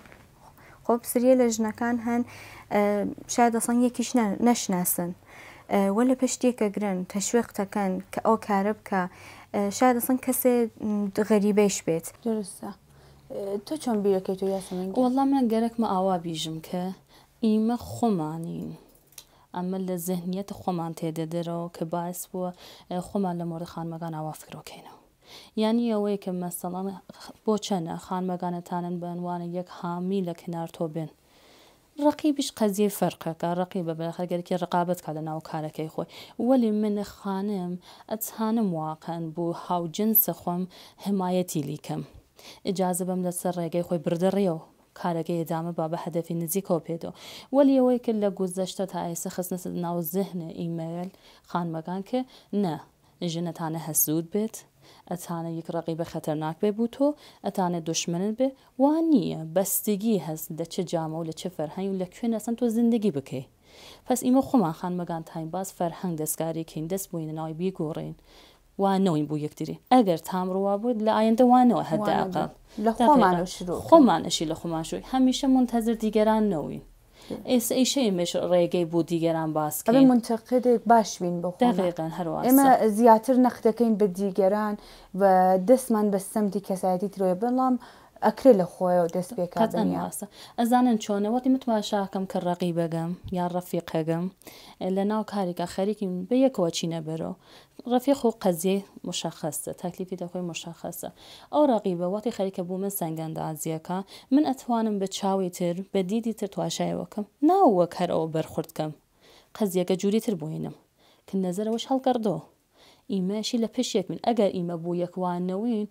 خۆ سریە لە ژنەکان هەن شاید ئەسڵەن یەکیش نەشناسن وە لە پشت یەکەگرن تەشویق دەکەن کە ئەو کارە بکە شاید ئەسڵەن کەسێ غەریبەیش بێت. دروستە تۆ چۆن بیرەکەیتەوە یاسەمەن گیان؟ وەڵا من گەرەکمە ئاوا بیژم کە ئیمە خۆمانین ئەمە لە زهنیەت خۆمان تێدە دەرەوە کە باعس بووە خۆمان لە مۆرد خانمەکان ئاوا فکرۆکەینەوە یانی ئەوەی کە مەسەڵەن بۆ چەنە خانمەکانەتانن بە عنوانە یەک حامی لە کنار تۆ بێن ڕەقیبیش قەزیەی فەرقەکە ڕەقیبە بەخەر گەرەکی ڕقابەت کا لە ناو کارەکەی خۆی وەلی من خانم ئەتانم واقعەن بوو هاوجنس خۆم حمایەتی لیکەم ئجازە بەم لەسەر ڕێگەی خۆی بردە ڕێو کارەکەی ئدامە با بە هەدەفی نزیکەوە پێدەوە وەلی ئەوەی کە لە گوزەشتە تا ئێستا خستنەسە ناو زهن ئیمەیل خانمەکان کە نە ژن ئەتانێ هەسوود بێت ئەتانێ یەک ڕەقیبە خەتەرناک بێ بوو تۆ ئەتانێ دوشمنت بێ وا نییە بەستگی هەست لە چ جامە و لە چ فەرهەنگ و لە کوێ ئەسڵەن تۆ زندگی بکەی پەس ئیمە خۆمان خانمەگان تایم باز فەرهەنگ دەسکاری کەین دەس بوینە ناوی بیگۆڕین وا نەوین بو یەکتری ئەگەر تام ڕوا بوو لە ئایندە وا نەوە حداقل لە خۆمانەوە شروع کەین. خۆمان ئەشی لە خۆمان شروع هەمیشە مونتەزر دیگەران نەوین ئێسە ئیشە ئێمەش ڕێگەی بۆ دیگەران باس ئەبێ کەین. مونتەقدێک باش بین بۆ خۆمان. دەقیقەن هەر واسە. ئێمە زیاتر نەقد دەکەین بە دیگەران و دەستمان بە سەمتی کەسایەتی ترەوەیە بەڵام. ئەکرێ لە خۆیەوە دەست پێکا قەتعەن بنیە. ڕاستە ئەزانن چۆنە وەختی من تماشاکەم کە ڕەقیبەگەم یا ڕەفیقەگەم لە ناو کارێکا خەریکین بە یەکەوە چینە بەرەو ڕەفیق خۆ قەزیەی مشەخەسە تەکلیفی دەخۆی مشەخەسە ئەو ڕەقیبە وەختی خەریکە بۆ من سەنگەندازیەکا من ئەتوانم بە چاوی تر بە دیدی تر تواشای وەکەم نا وەک هەر ئەوە بەرخورد کەم قەزیەگە جوری تر بوینم ک نەزەر ئەوش هەڵگەڕدۆ ئیمەشی لە پشت یەک بین ئەگەر ئیمە بو یەک وا نەوین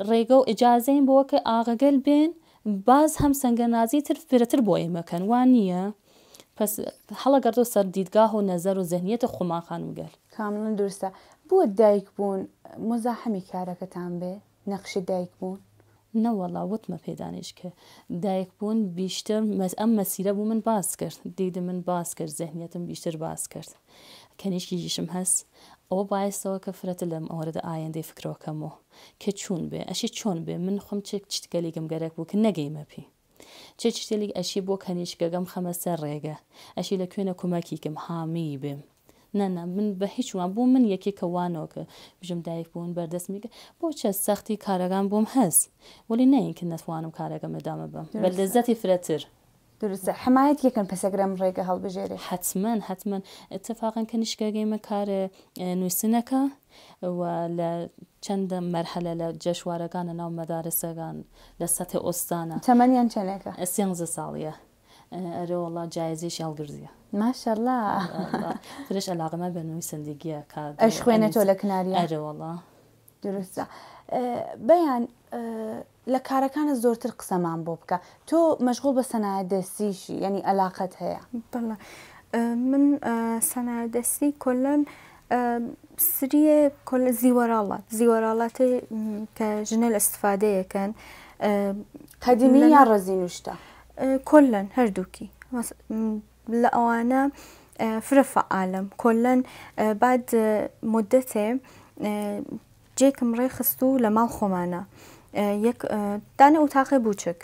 ڕێگە و ئجازەین بۆ کە ئاغەگەل بێن باز هەم سەنگەنازی تر فرەتر بۆ ئیمە کەن وا نییە پەس هەڵەگەڕدۆ سەر دیدگاه و نەزەر و زهنیەت خومان خانم گەل. کامڵەن دروستە. بۆ دایک بوون موزاحمی کارەکەتان بێ؟ نەقشی دایک بوون؟ نەوەڵا وتمە پێدانیش ک دایک بوون بیشتر ئەم مەسیرە بوو من باس کرد دید من باس کرد زهنیەتم بیشتر باس کرد کەنیشکیشم هەس ئەوە بایستەوە کە فرەتر لە مۆرد ئایندەی فکرەوە کەمەوە کە چوون بێ ئەشی چۆن بێ من خۆم چ چتگەلیگم گەرەک بوو کە نەگەیمە پی چ چشتێلیگ ئەشی بۆ کەنیشکەگەم خەمە سەر ڕێگە ئەشی لە کوێنە کومەکی کەم هامیی بێم نا نا من بە هیچ وان بۆ من یەکێ کە وانەوە کە بژم دایک بوون بەردەستمی کە بۆ چە سەختی کارەگان بۆم هەس وەلی نە اینکە نەتوانم کارەگەم ئدامە بەم بە دروستە. لەزەتی فرەتر. دروستە حمایەت یەکەن پەسەگرەم ڕێگە هەڵبژێرێ. حەتمەن حەتمەن ئتفاقەن کەنیشکەگەی من کار نویسنەکە و لە چەند مەرحەلە لە جەشوارەگان لە ناو مەدارسەگان لە سەتح ئوستانە. تەمەنیان چەنێکە؟ سێنزە ساڵیە. ئەرێ وەڵا جایزەیشی هەڵگردیە. ماشاءاللە. فرەش ئەلاقەمە بە نویسەندگیە کاد ئەش خوێنێتەوە لە کناریا؟ ئەرێ وەڵا. دروستە. بەیان لە کارەکانت زۆرتر قسەمان بۆ بکە. تۆ مەشغوڵ بە سەنایە دەستیشی یعنی ئەلاقەت هەیە؟ بەڵێ من سەنایە دەستی کۆلەن سریە کۆل زیوەراڵات زیوەراڵاتێ کە ژنەل ئستفادەیەکەن قەدیمی یا ڕەزین و شتە؟ کۆلەن هەردووکی لە ئەوانە فرە فەعالم کۆلەن بعد مدەتێ جێکم ڕێخست و لە ماڵ خۆمانە یەک دانە ئوتاقێ بووچک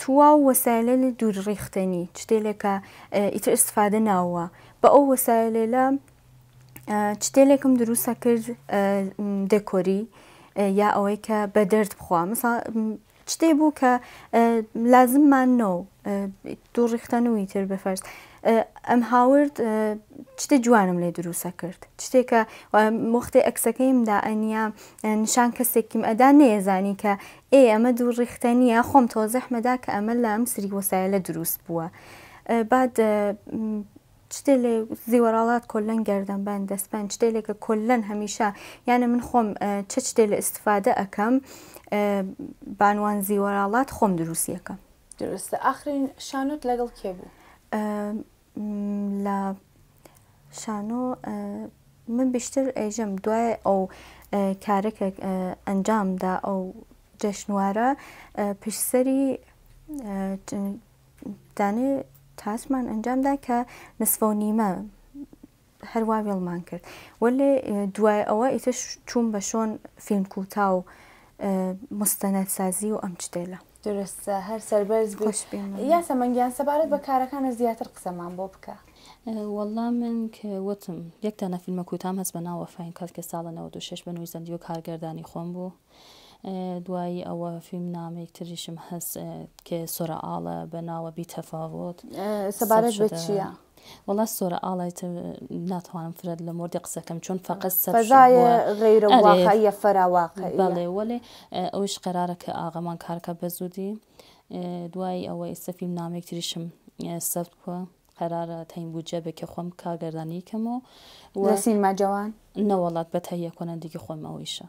تواو وەسایلێلی دوور ڕیختەنی چتێلێکە ئیتر ئستفادە ناوە بە ئەو وەسایلێلە چتێلێکم دروستە کرد دێکۆری یا ئەوەی کە بە دەرد بخوا مثلا شتێ بوو کە لازممان نەو دوو ڕیختەن و ئیتر بەفەرز ئەم هاورد شتێ جوانم لێ دروسە کرد شتێکە وەختێ ئەکسەکەیم دا ئەنیا نیشان کەسێکیم ئەدا نەیەزانی کە ئێ ئەمە دوو ڕیختە نییە خۆم تۆزیحمەدا کە ئەمە لە ئەم سری وەسایلە دروست بووە بعد شتێ لێ زیوەراڵات کۆلەن گەردەن بەند دەست بەند شتێ لێکە کۆلەن هەمیشە یانە من خۆم چ شتێ لە ئیستفادە ئەکەم بانوان زیوەراڵات خۆم دروستیەکەم. دروستە ئاخرین شانۆت لەگەڵ کێ بوو؟ لە شانۆ من بیشتر ئێژم دوای ئەو کارە کە ئەنجام دا ئەو جەشنوارە پشتسەری دانێ تاسمان ئەنجام دا کە نسفە و نیمە هەروا وێڵمان کرد وەلێ دوای ئەوە ئیتر چووم بە شۆن فیلم کوتا و مستەنەدسازی و ئەم چتێلە. دروستە هەر سەربەرز بی. خۆش بی مەمنون. یاسەمەن گیان سەبارەت بە کارەکانت زیاتر قسەمان بۆ بکە. وەڵا من کە وتم یەک دانە فیلمە کوتام هەس بە ناو وەفاین کات کە ساڵە 96 بە نویسەندی و کارگەردانی خۆم بوو دوایی ئەوە فیلم نامەیەک تریشم هەس کە سۆرە ئاڵە بە ناوە بی تەفاوت سەبارەت بە چییە؟ وەڵا سۆرە ئاڵای تر ناتوانم فرەت لە مۆردی قسەکەم چۆن فەقەت سەب فەزای غەیرە واقعیە فەرا واقعیە بەڵێ وەلێ ئەوش قەرارە کە ئاغەمان کارکە بە زودی دوایی ئەوە ئێستا فیلم نامەیەک تریشم سەبت بووە قەرارە تەین بودجە بێ کە خۆم کارگەردانی کەم و لە سینما جەوان؟ نەوەڵات بە تەهیە کۆنەندگی خۆم ئەویشە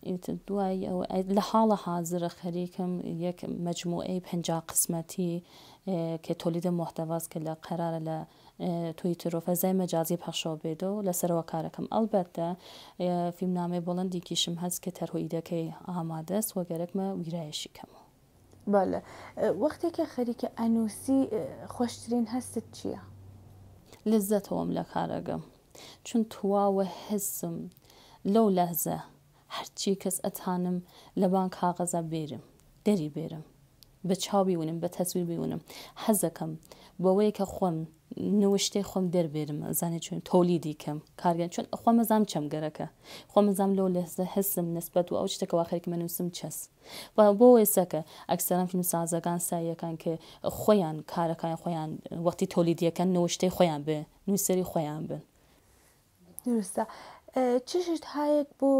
ئیتر دوای ئەوە لە حاڵە حازرە خەریکم یەک مەجموعەی 50 قسمەتی کە تۆلیدە محتەواست کە لە قەرارە لە تویتر و فەزای مەجازی پەخشەوە بێدەوە لەسەرەوە کارەکەم ئەڵبەتە فیلمنامەی بڵندێکیشم هەست کە تەرهۆیدەکەی ئامادەست وە گەرەکمە ویرایشی کەمەوە. بەڵێ وەختێ کە خەریکە ئەنووسی خۆشترین هەستت چییە؟ لەزەتەوەم لە کارەگەم چون تواوە حسم لەو لەحزە هەرچی کەس ئەتانم لەبان کاغەزا بێرم دەری بێرم. بە چاو بیونم بە تەسویر بیونم حەزەکەم بەوەی کە خۆم نوشتەی خۆم دەربێرم ئەزانی چۆن تۆلیدی کەم کارگەن چۆن خۆم ئەزام چەم گەرەکە خۆم ئەزام لەو لەحزە حسم نسبەت و ئەو شتە کە وا خەریکم ئەنووسم چەس و بۆ ئێستا کە ئەکسەرەن فیلمسازەکان سایەکان کە خۆیان کارەکان خۆیان وەختی تۆلیدیەکەن نوشتەی خۆیان بێ نووسەری خۆیان بن. دروستە چ شت هایەک بۆ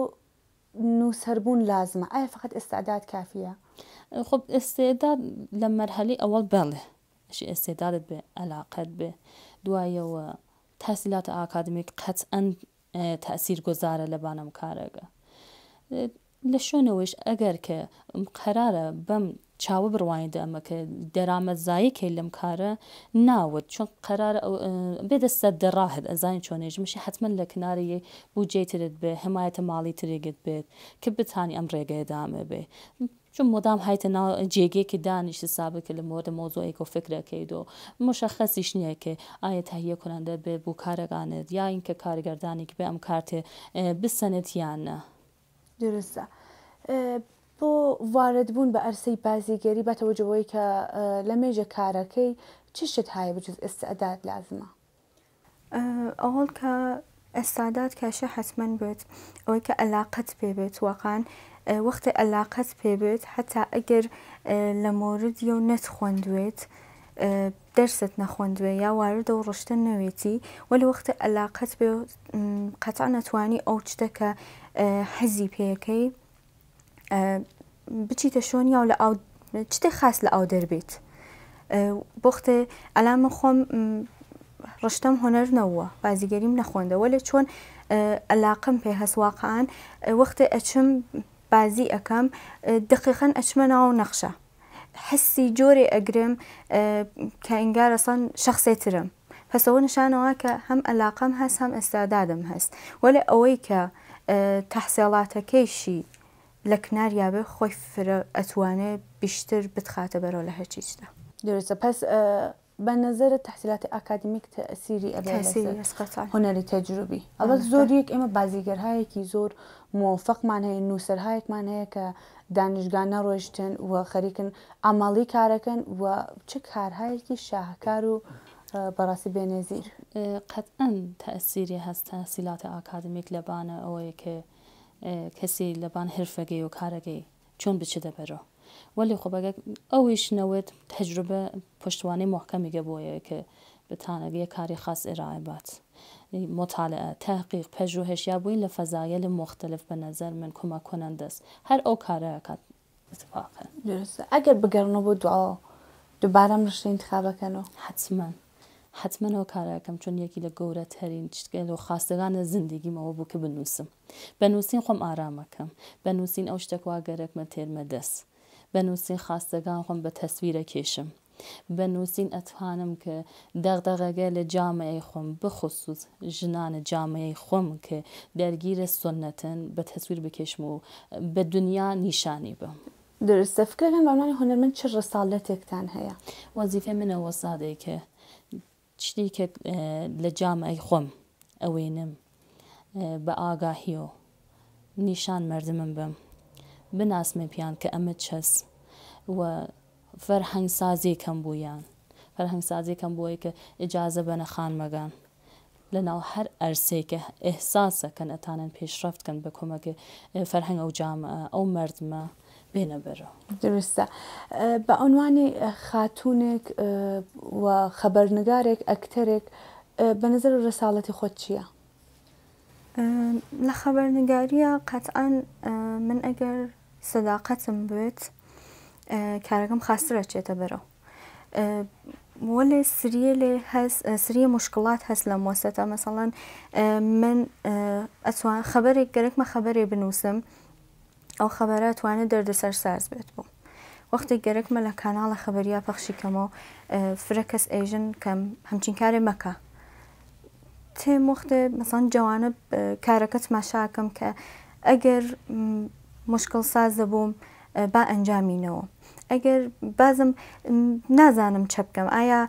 نووسەر بوون لازمە ئایا فقط ئستعداد کافیە؟ خب ئستعداد لە مەرحەلەی ئەوەڵ بەڵێ ئەشێ ئستعدادت بێ ئەلاقەت بێ دوایەوە تحصیلات ئاکادمیک قەتعەن تەئسیر گۆزارە لەبان ئەم کارەگە لە شۆنەوەیش ئەگەر کە قەرارە بەم چاوە بڕوانیدە ئەمە کە دەرامەتزایی کەی لەم کارە ناوت چون قەرارە بێدە سەدە ڕاهت ئەزانی چۆنێژ مشی حەتمەن لە کناری یەی بودجەی ترت بێ حمایەتە ماڵی ترێگت بێت کە بتانی ئەم ڕێگەیە دامە بێ چون مدام هایتە ناو جێگەیەکی دانیشت سابق کە لە مورد مەوزوعێک و فکرەکەید و مشخصیش نییە کە ئایا تهیه کننده بێ بو کارەکانت یا اینکە کارگەردانێک بێ ئەم کارتێ بسەنێت یان نە. دروستە. بۆ وارد بوون بە ئەرسەی بازیگەری بە تەوەجە بەوەی کە لە مێژە کارەکەی چ شت هایە بجز ئستعداد لازمە؟ ئەوەڵ کە ئستعداد کاشە حەتمەن بێت ئەوەی کە ئەلاقەت پێ بێت واقعا وەختێ ئەلاقەت پێ بێت حەتا ئەگەر لە مۆردیەو نەتخوەندوێت دەرست نەخوەندوێ یا وارد ئەو ڕشتە نەوێتی وەلی وەختێ ئەلاقەت بێ قەتعەن ئەتوانی ئەو چتە کە حەزی پێەکەی بچیتە شۆنیا و لە ئاو چتێ خاس لە ئاو دەربێت بۆختێ ئەلا من خۆم ڕشتەم هۆنەر نەوە بازیگەریم نەخۆندە وەلێ چۆن ئەلاقم پێ هەس واقعان وەختێ ئەچم بازی ئەەکەم دقیقەن ئەچمە ناو نەخشە حسی جۆرێ ئەگرم کە ئینگار ئەسڵەن شەخسێ ترم پس ئەوە نشانەوە کە هەم ئەلاقەم هەست هەم ئستعدادم هەست وەلێ ئەوەی کە تەحسێڵاتەکەیشی لە کناریا بێ خۆی فرە ئەتوانێ بیشتر بتخاتە بەرەو لە هەرچیچدا. دروستە پس بە نەزەرت تەحسیلاتی ئاکادمیک تەئسیری ئەبێ تەئسیری لەسەر هەست قەتعەن. هونەری تەجروبی ئەڵبەت بەڵێ. زۆر یەک ئێمە بازیگەرهایەکی زۆر مۆفەقمان هەیە نووسەرهایەکمان هەیە کە دانشگا نەڕۆیشتن و خەریکن عەمەڵی کارەکەن و چ کارهایەکی شاهکار و بەڕاستی بێنەزیر. قەتعەن تەئسیری هەس تەحسیلات ئاکادمیک لەبان ئەوەی کە کەسی لەبان حرفەگەی و کارەگەی چۆن بچێتە بەرەو وەلی خب ئەگەر ئەویش نەوێت تەجروبە پشتوانەی محکەمیگە بۆیە کە بتانێت یە کاری خاص ارائه بات مطالعه تحقیق پژوهش یا بوین لە فەزایل مختلف بە نظر من کمک کننده است هەر ئەو کارە ئەکات اتفاقا. دروستە ئەگەر بگەڕنەوە بۆ دواوە دوبارە ئەم ڕشتەی انتخاب ئەکەنەوە؟ حەتمەن حەتمەن ئەو کارە ئەکەم چون یەکی لە گەورەترین شتگەل و خواستەکان لە زندگیم ئەوە بوو کە بنووسم بە نووسین خۆم ئارام ئەکەم بە نووسین ئەو شتە کوا گەرەکمە تێرمە دەست بە نووسین خواستەکان خۆم بە تەسویر ئەکێشم بە نووسین ئەتوانم کە دەغدەغەگە لە جامعەی خۆم بخسوس ژنان جامعەی خۆم کە دەرگیر سوننەتن بە تەسویر بکێشم و بە دنیا نیشانی بەم. دروستە فکرەکەن بە عنوانی هونەرمەند چ ڕسالەتێکتان هەیە؟ وەزیفەی منە وەسادەی کە شتی کە لە جامعەی خۆم ئەوێنم بە ئاگاهی و نیشان مەردمم بەم بناسمە پیان کە ئەمە چەس و فەرهەنگسازی کەم بوویان فەرهەنگسازی کەم بۆی کە ئیجازە بەنە خانمەگان لە ناو هەر ئەرسەی کە ئێحساسە کەن ئەتانن پێشڕەفت کەن بە کۆمەک فەرهەنگ ئەو جامعە ئەو مەردمە بێنە بەرەو. دروستە. بە عونوانی خاتوونێک و خەبەرنگارێک، ئەکتەرێک، بە نەزەرت ڕساڵەتی خۆت چییە؟ لە خەبەرنگارییا قەتعەن من ئەگەر سەداقەتم بوێت کارەکەم خاستر ئەچێتە بەرەو. وەلێ سریە لێ هەس سریە مشکلات هەس لەم وەسەتە مەسەڵەن من ئەتوان خەبەرێک گەرەکمە خەبەرێ بنووسم ئەو خەبەرە توانێت دەردەسەر ساز بێت بوو وەختێک گەرەکمە لە کاناڵە خەبەریا پەخشی کەمەوە فرە کەس ئێژن کەم هەمچین کارێ مەکە تێم وەختێ مەسەڵەن جەوانە کارەکە تماشاکەم کە ئەگەر مشکل سازە بووم با ئەنجامی نەوە ئەگەر بازم نازانم چە بکەم ئایا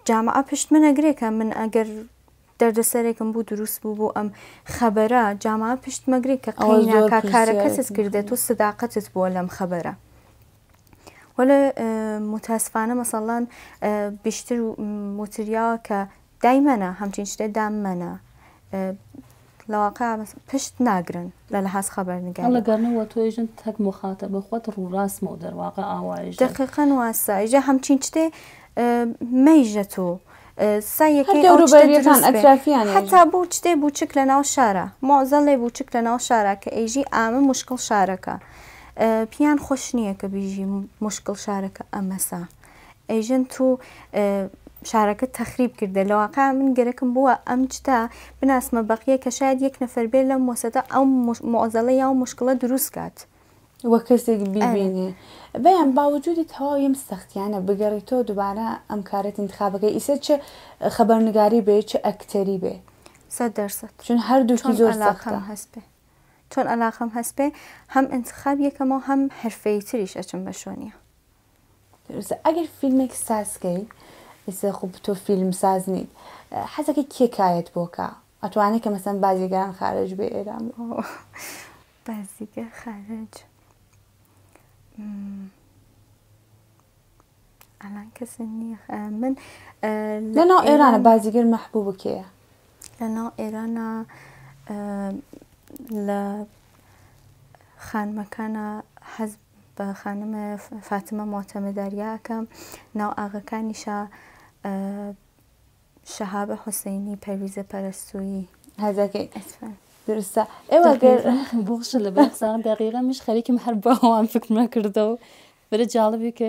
جامعە پشت من ئەگرێ کە من ئەگەر دەردەسەرێکم بوو دروست بوو بۆ ئەم خەبەرە جامعە پشت مەگرێ کە ئەوە زۆر قەیناکا کارەکەتت پرسیارێکی کردێت و سداقەتت بووە لەم خەبەرە. وەلێ موتاسفانە مەسەڵەن بیشتر وتریاوە کە دایمەنە هەمچین شتێ دامەنە لە واقع پشت ناگرن لە لەحاز خەبەرنگاری. ئەڵە گەرنە وە تۆیژن تەک موخاتەبە خوەت ڕوو ڕاسمەو دەر واقع ئاوایژن. دەقیقەن واسە ئیجا هەمچین چتێ مەیژە تو سا هەر یەکەی ئەو چتە دەوروبەریەکان دروس بێ ئەترافیان ئێژن. حەتا بوو چتێ بووچک لە ناو شارا موعزەڵێ بووچک لە ناو شارا کە ئێژی ئامە موشکڵ شارەکە پیان خوەش نییە کە بیژی موشکڵ شارەکە ئەمەسە ئێژن تو شارەکە تەخریب کردە لە واقع من گەرەکم بووە ئەم چتە بناسمە بەقیە کە شاید یەک نەفەر بێ لەم وەسەتە ئەو موعزەڵە یا ئەو موشکڵە دروس کات. وە کەسێک ئەرێ. بیبینێ بەیان باوجودی تەواوی ئەم سەختیانە بگەڕیتۆ دوبارە ئەم کارەت ئینتخابەکەی ئیسە چ خەبەرنگاری بێ چ ئەکتەری بێ 100% چون هەردووکی چۆن زۆر ئەلاقەم سەختە. هەس بێ چۆن ئەلاقەم هەس بێ هەم ئینتخاب یەکەمەو هەم حرفەییتریش ئەچم بە شۆنیا. دروستە ئەگەر فیلمێک ساز کەی ئیسە خو تۆ فیلم ساز نیت حەزەکەی کێ کارت بۆ کا ئەتوانێ کە مەسەن بازیگەران خارج بێ ئێران بێ؟ بازیگەر خارج ئەلان کەسێ نییە من لە ناو ئێرانە بازیگەر مەحبوب کێیە؟ لە ناو ئێرانە لە خانمەکانە حەز بە خانم فاتمە موعتەمداریا ئەکەم ناو ئاغەکانیشا شەهابە حوسەینی پەرویزە پەرەستوویی. هەزەکەی درستە ئێوە گەر بۆخشە لە بەر قسان دەقیقە مش خەریکم هەر بەوان فکر نەکردەوە فرە جاڵبی کە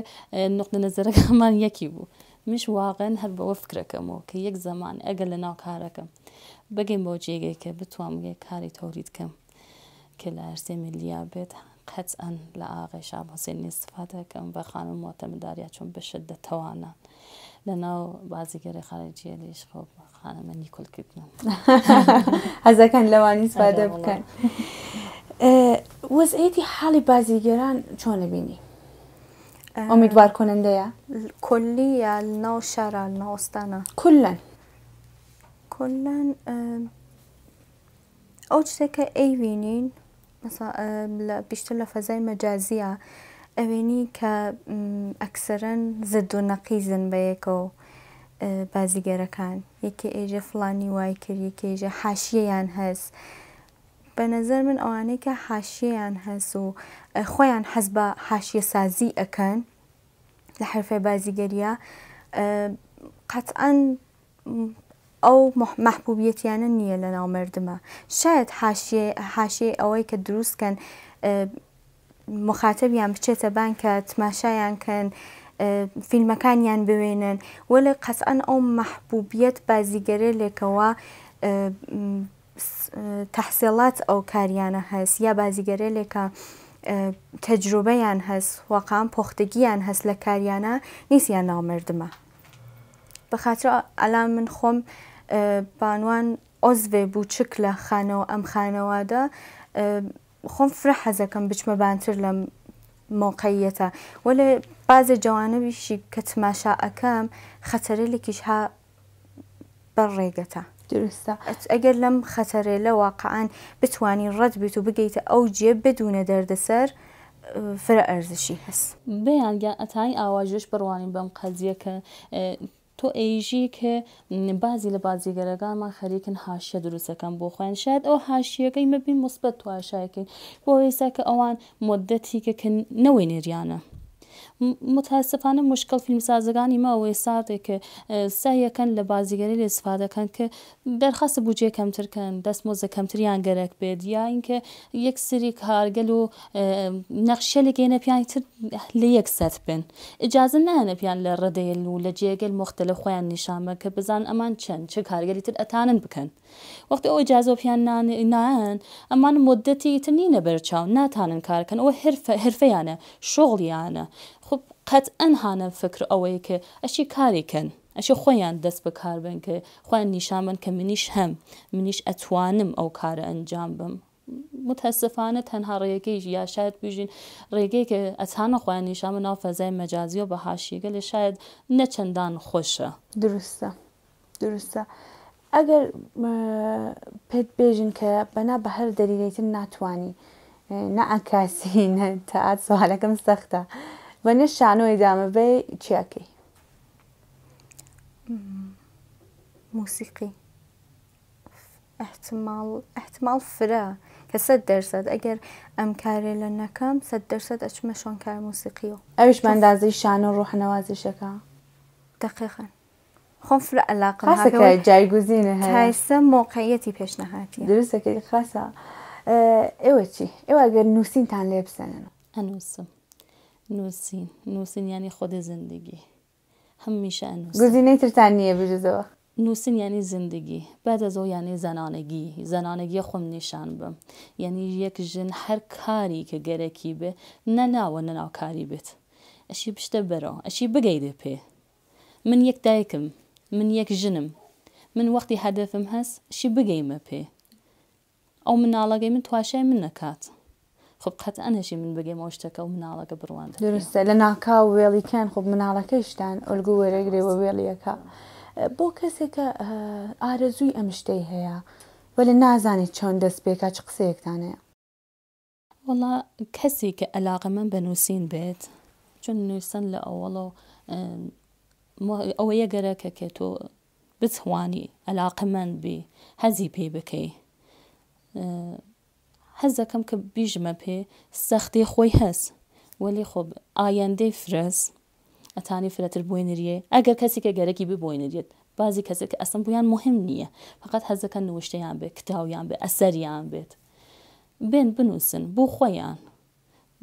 نقطە نەزەرەکانمان یەکی بوو مش واقعا هەر بەوە فکرەکەمەوە کە یەک زەمان ئەگەر لە ناو کارەکەم بگەیم بۆ جێگەی کە بتوانم کاری تەولید کەم کە لە عەرسەی میلیا بێت قەتعەن لە ئاغای شەهاب حوسێنی ئیستفادە ئەکەم بە خانم موعتەمداریا چون بە شدەت تەوانان لە ناو بازیگەری خارجیەلیش خۆ خانمە نیکۆل کیدمەن. حەزەکەن لەوانی ئیستفادە بکەن. وەزعیەتی حاڵی بازیگەران چۆنە بینی؟ ئومیدوار کنندەیە؟ کلی یا لەناو شارا لەناو ئوستانا؟ کولەن. کولەن ئەو شتێک کە ئەیوینین بیشتر لە فەزای مەجازیە ئەوێنی کە ئەکسەرەن زد و نەقیزن بە یەکەوە بازیگەرەکان یەکێ ئێژێ فڵانی وای کرد یەکێ ئێژێ حاشیەیان هەس بە نەزەر من ئەوانەی کە حاشیەیان هەس و خۆیان حەز بە حاشیە سازی ئەکەن لە حرفەی بازیگەریە قەتعەن ئەو مەحبوبیەتیانە نییە لە ناو مەردما شاید حاشیە حاشیەی ئەوەی کە دروست کەن مخاتبیان بچێتە بان کە تماشایان کەن فیلمەکانیان بوێنن وەلێ قەتعەن ئەو مەحبوبیەت بازیگەرێلێکەوە تەحسێڵات ئەو کاریانە هەس یا بازیگەرێلێکە تەجروبەیان هەس واقعا پۆختگیان هەس لە کاریانە نیسیان ناو مردمە بەخاتر ئەلان من خۆم بانوان عضوێ بووچک لە خانەوە ئەم خانەوادە خۆم فرە حەزەکەم بچمە بانتر لەم مەوقعیەتە وەلێ بازێ جەوانەبیشی کە تماشا ئەکەم خەتەرێلێکیش ها بەر ڕێگەتە. دروستە. ئەگەر لەم خەتەرێلە واقعەن بتوانی ڕەت بیت و بگەیتە ئەو جێ بدونە دەردەسەر فرە ئەرزشی هەس. بەیان گیان ئەتانی ئاواژێش بڕوانین بەم قەزیە کە تۆ ئێژی ک بازی لە بازیگەرەگانمان خەریکن هاشیە دروس ئەکەن بۆ خۆیان شایەد ئەو هاشیەکەی مە بین موسبەت تواشای کەین بۆ ئێستا کە ئەوان مودەتیکە کە نەوەینریانە متاسفانە مشکڵ فیلمسازەگانی مە ئەوەی ساتێ ک سەیەکەن لە بازیگەریل ئستفادە کەن ک دەرخاست بودجەی کەمتر کەن، دەستمزد کەمتریان گەرەک بێت یا اینکە یەک سری کارگەل و نەخشەلێک ێنە پیان تر لە یەک سەت بن ئجازە نایەنە پیان لە ڕەدەیل و لە جێگەل مختلف خوەیان نیشان بەن کە بزان ئەمان چەن چ کارگەلی تر ئەتانن بکەن وەختی ئەو ئجازە پیان نایەن ئەمان مدەتی تر نینە بەرچاو ناتانن کار کەن ئەوە حرفە حرفەیانە شغڵیانە خب قەتئەن هانە فکر ئەوەی کە ئەشی کاری کەن ئەشێ خۆیان دەست بە کار بن کە خۆیان نیشان بەن کە منیش هەم منیش ئەتوانم ئەو کارە ئەنجام بەم متاسفانە تەنها ڕێگەی یا شاید بژین ڕێگەی کە ئەتانە خۆیان نیشان بە ناو فەزای مەجازی و بە حاشیەگەلێ شاید نە چەندان خۆشە. دروستە دروستە ئەگەر پێت بێژن کە بەنا بە هەر دەلیلێتر ناتوانی نە عەکاسی نە تەئات سوالەکەم سەختە. وە شانۆ ئدامە بەی چیاکەی؟ موسیقی ئحتماڵ ئحتماڵ فرە کە 100% ئەگەر ئەم کارێلە نەکەم 100% ئەچمە شۆن کار موسیقیەوە. ئەویش بە ئەندازەی شانۆ ڕۆح نەوازشەکە؟ دەقیقەن خۆم فرە ئەلاقم خاسە کە جایگوزینە هەیە. تایسە مۆقعیەتی پێش نەهاتیە. دروستەکەی خاسە. ئێوە چی؟ ئێوە ئەگەر نووسینتان لێ بسەنن؟ ئەنووسم. نووسین نووسین یانی خودی زندگی. هەمیشە ئەنووسم. گزینەی ترتان نییە بجزەوە؟ نووسین یانی زندگی، بعد از ئەو یانی زەنانەگی، زەنانەگی خۆم نیشان بم. یانی یەک ژن هەر کاری کە گەرەکی بێ نە ناوە نە ناو کاری بێت. ئەشی بشتە بەرەو، ئەشی بگەیدە پێ. من یەک دایکم، من یەک ژنم. من وەختی هەدەفم هەس ئەشی بگەیمە پێ. ئەو مناڵەگەی من تواشای من نەکات. خب قەتئەن ئەشی من بگەیمە ئەو شتە کە ئەو مناڵەگە بڕواندە پێ. دروستە لە ناکاو وێڵی کەن خب مناڵەکەیشتان ئۆلگو وەرەگرێ وە وێڵیەکە. بۆ کەسێک کە ئارەزووی ئەم شتەی هەیە وەلێ نازانێت چۆن دەست پێکا چ قسەیەکتان هەیە؟ وەڵا کەسێک کە ئەلاقەمەند بە نووسین بێت چون نووسن لە ئەوەڵەو ئەوەیە گەرەکە کە تۆ بتوانی ئەلاقەمەند بی حەزی پێی بکەی حەز دەکەم کە بیژمە پێ سەختی خۆی هەس وەلی خۆ ئایندەی فرەس ئەتانی فرەتر بۆی نریێ ئەگەر کەسی کە گەرەکی بی بۆی نریێت بازی کەسێک کە ئەسڵەن بۆیان موهیم نییە فەقەت حەز دەکەن نوشتەیان بێت کتاویان بێت ئەسەریان بێت بێن بنووسن بۆ خۆیان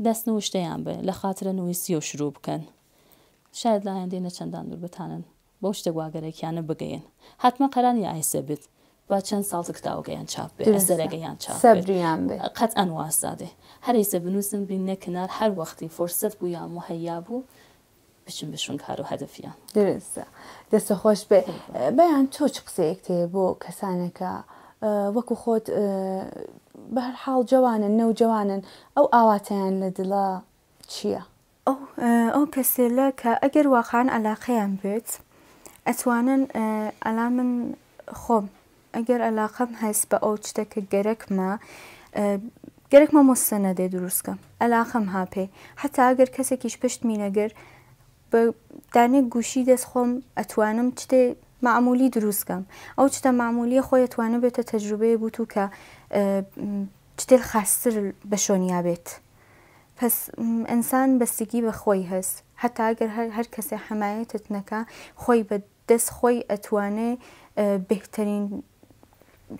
دەست نوشتەیان بێ لە خاترە نوویسیەو شروع بکەن شاید لە ئایندەی نەچەندان دوور بتانن بەو شتە گواگەرەکیانە بگەین حەتمەن قەرار نییە ئایسە بێت با چەند ساڵ کتاوەکەیان چاپ بێ درستە ئەسەرەکەیان چاپ بێت سەبریان بێ. قەتئەن واسادێ هەر ئیسە بنووسن بیننە کنار هەر وەختی فورسەت بوو یا موهەیا بوو بچن بە شوون کار و هەدەفیان. درستە دەستت خۆش بێ. بەیان تۆ چ قسەیەکت هەیە بۆ کەسانێک کە وەکو خۆت بە هەر حاڵ جەوانن نەوجەوانن ئەو ئاواتەیان لە دڵە چییە؟ ئەو کەسێلە کە ئەگەر واقعەن عەلاقەیان بێت ئەتوانن ئەلا من خۆم ئەگەر عەلاقەم هەس بە ئەو چتە کە گەرەکمە گەرەکمە مۆستەنەدێ دروست کەم عەلاقەم ها پێ حتا ئەگەر کەسێکیش پشتمی نەگر بە دانێک گوشی دەست خۆم ئەتوانم چتێ مەعمولی دروست کەم ئەو چتە مەعمولیە خۆی ئەتوانێ بێتە تەجروبەیە بوت و کە چتێل خاستر بە شۆنیا بێت پەس ئینسان بەستگی بە خۆی هەس حەتا گەر هەر کەسێ حەمایەتت نەکا خۆی بە دەست خۆی ئەتوانێ بێهتەرین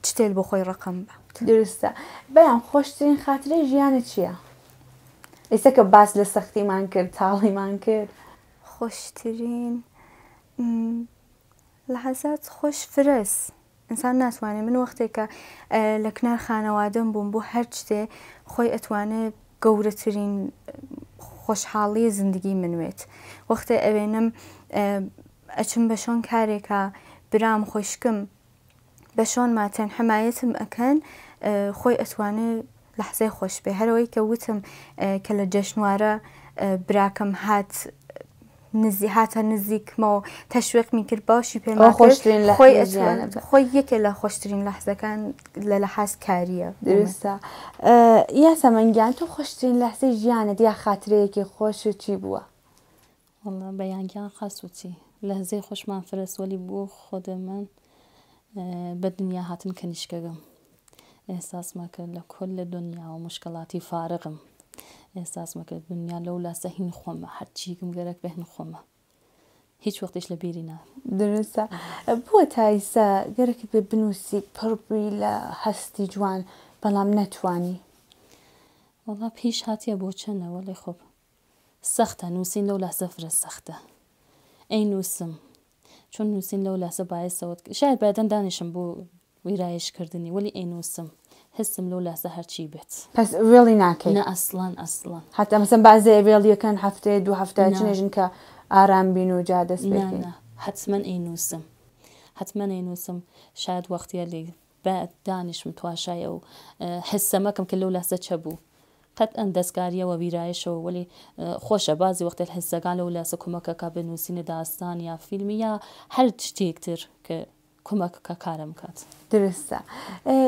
چتێل بۆ خۆی ڕەقەم بات. دروستە بەیان خۆشترین خاترەی ژیانت چیە؟ ئیسە کە باس لە سەختیمان کرد تاڵیمان کرد. خۆشترین لەحەزات خۆش فرەس ئینسان ناتوانێ من وەختێ کە لە کنار خانەوادەم بووم بۆ هەر شتێ خۆی ئەتوانێ گەورەترین خۆشحاڵی زندگی من وێت وەختێ ئەوێنم ئەچم بە شۆن کارێکە برام خۆشکم بە شۆن ماتێن حمایەتم ئەکەن خۆی ئەتوانێ لەحزەی خۆش بێ هەرەوەی کە وتم کە لە جەشنوارە براکەم هات نزی هاتە نزیکمەوە تەشویقمی کرد باوشی پێ ئەوە خۆشترین خۆی لەحزەی ژیانە بە. خۆی یەکێ لە خۆشترین لەحزەکان لە لەحاز کاریە بۆ من. دروستە یاسەمەن گیان تۆ خۆشترین لەحزەی ژیانت یا خاترەیەکی خۆشت چی بووە؟ وەڵا بەیان گیان خاس وتی لەحزەی خۆشمان فرەس وەلی بۆ خۆد من بە دنیا هاتن کەنیشکەگەم ئێحساسمە کرد لە کل دنیا و مشکلاتی فارغم ئێحساسمە کرد دنیا لەولا سە هین خۆمە هەرچیکم گەرەک بێ هن خۆمە هیچ وەختیش لە بیری نا. دروستە بووە تا ئیسە گەرەکت بێ بنووسی پڕ بووی لە هەستی جوان بەڵام نەتوانی؟ وەڵا پیش هاتیە بۆ چەنە وەلی خۆب سەختە نووسین لەو لەحزە فرە سەختە ئەی نووسم چون نووسین لەو لەحزە بایەسەوە شاید بەدەن دانیشم بۆ ویرایش کردنی وەلی ئەینووسم حسم لەو لەحزە هەرچی بێت. پەس وێڵی ناکەی؟ نا ئەسڵەن ئەسڵەن. حەتا مەسەن بەعزێ وێڵیەکەن هەفتەیە دوو هەفتە نا. چنێژن کە ئارام بین و جا دەست پێ نا کەین. نا حەتمەن ئەینووسم حەتمەن ئەینووسم شاید وەختیە لی بەعد دانیشم تواشای ئەو حسە مەکەم کە لەو لەحزە چە بوو قەتئەن دەستکاریەوە ویرایشەوە وەلی خۆشە بازی وەختێل حسەگان لەو لەحزە کومەک ئەکا بە نووسین داستان یا فیلمی یا هەر شتێک تر کە. کمەک کە کارم کات. دروستە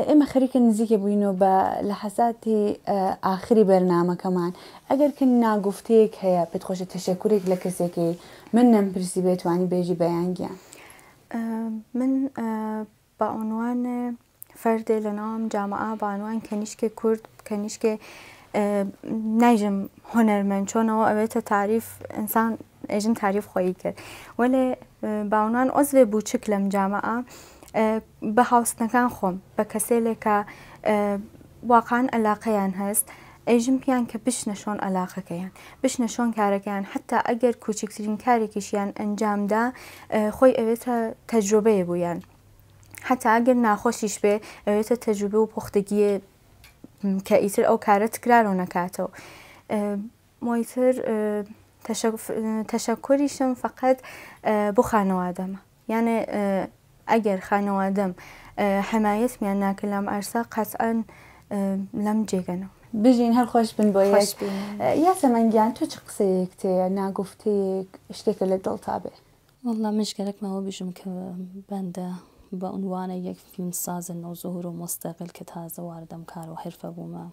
ئێمە خەریکە نزیکە بووینەوە بە لەحەزاتی ئاخری بەرنامەکەمان ئەگەر کە ناگوفتەیەک هەیە پێت خۆشە تەشەکورێک لە کەسێکەی من نەمپرسی بێ توانی بێژی بەیان گیان. من بە عنوان فەردێ لە ناوم جامعە بە عنوان کەنیشکێ کورد کەنیشکێ نایژم هونەرمەند چۆنەوە ئەوێتە تاریف ئینسان ئێژن تاریف خۆیی کرد وەلێ باونان عضوێ بووچک لەم جامعە بە هاوسنەکان خۆم بە کەسێلێکە واقعا ئەلاقەیان هەست ئێژم پیان کە بشنە شۆن ئەلاقەکەیان بشنە شۆن کارەکەیان حتا ئەگەر کوچکترین کارێکیشیان ئەنجامدا خۆی ئەوێتە تەجروبەیە بوویان حتا ئەگەر ناخۆشیش بێ ئەوێتە تەجروبە و پوختگیە کە ئیتر ئەو کارە تکرارەوە نەکاتەوە مویتر تەشەکوریشم فقط بۆ خانەوادەمە یانێ ئەگەر خانەوادەم حمایەتمیان ناکرد لەم عەرسە قەتعەن لەم جێگەنەوە. بژین هەر خۆش بن بۆ یەک. یاسەمەن گیان تۆ چ قسەیەک تێیە ناگوفتەیەک شتێکە لە دڵتا بێ؟ وەڵا منش گەرەکمە ئەوە بیژم کە بەندە بە عنوان یەک فیلمساز نوظهور و مستقل کە تازە وارد ئەم کار و حرفە بوومە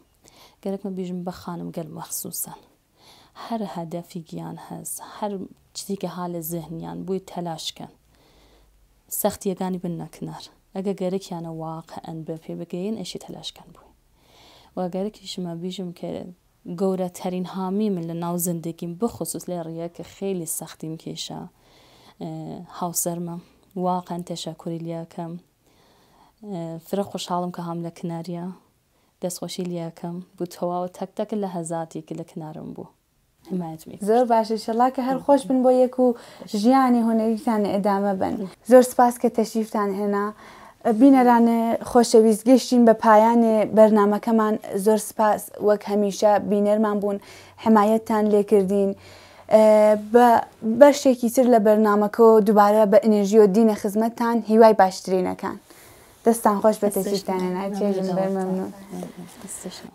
گەرەکمە بیژم بە خانم گەل مەخسوسەن هەر هەدەفیگیان هەس هەر چیزی کە ها لە زهنیان بووی تەلاش کەن سەختیەکانی بننە کنار ئەگە گەرەکیانە واقعەن بە پێ بگەین ئەشی تەلاش کەن بووی و گەرەکیشمە بیژم کە گەورەترین حامی من لە ناو زندگیم بخصوص لە ڕیە کە خیلی سەختیم کێشا هاوسەرمە واقعا تەشەکوری لیاکەم فرە خوشحاڵم کە هام لە کناریا دەستخۆشی لیاکەم بوو تەواو تەک تەک لەهەزاتی کە لە کنارم بوو حمایەتمی کرد. زۆر باشە ئیشەڵا کە هەر خۆش بن بۆ یەک و ژیانی هونەریتان ئێدامە بەن. زۆر سپاس کە تەشریفتان هێنا. بینەران خۆشەویست گەشتین بە پایانی بەرنامەکەمان زۆر سپاس وەک هەمیشە بینەرمان بوون حمایەتتان لێکردین بە بەشێکی تر لە بەرنامەکەوە دووبارە بە ئەنرژیۆ دینە خزمەتتان هیوای باشترینەکان. دەستان خۆش بە تەشریفتان هێنا چێژم بەر مەمنون. دەستشان.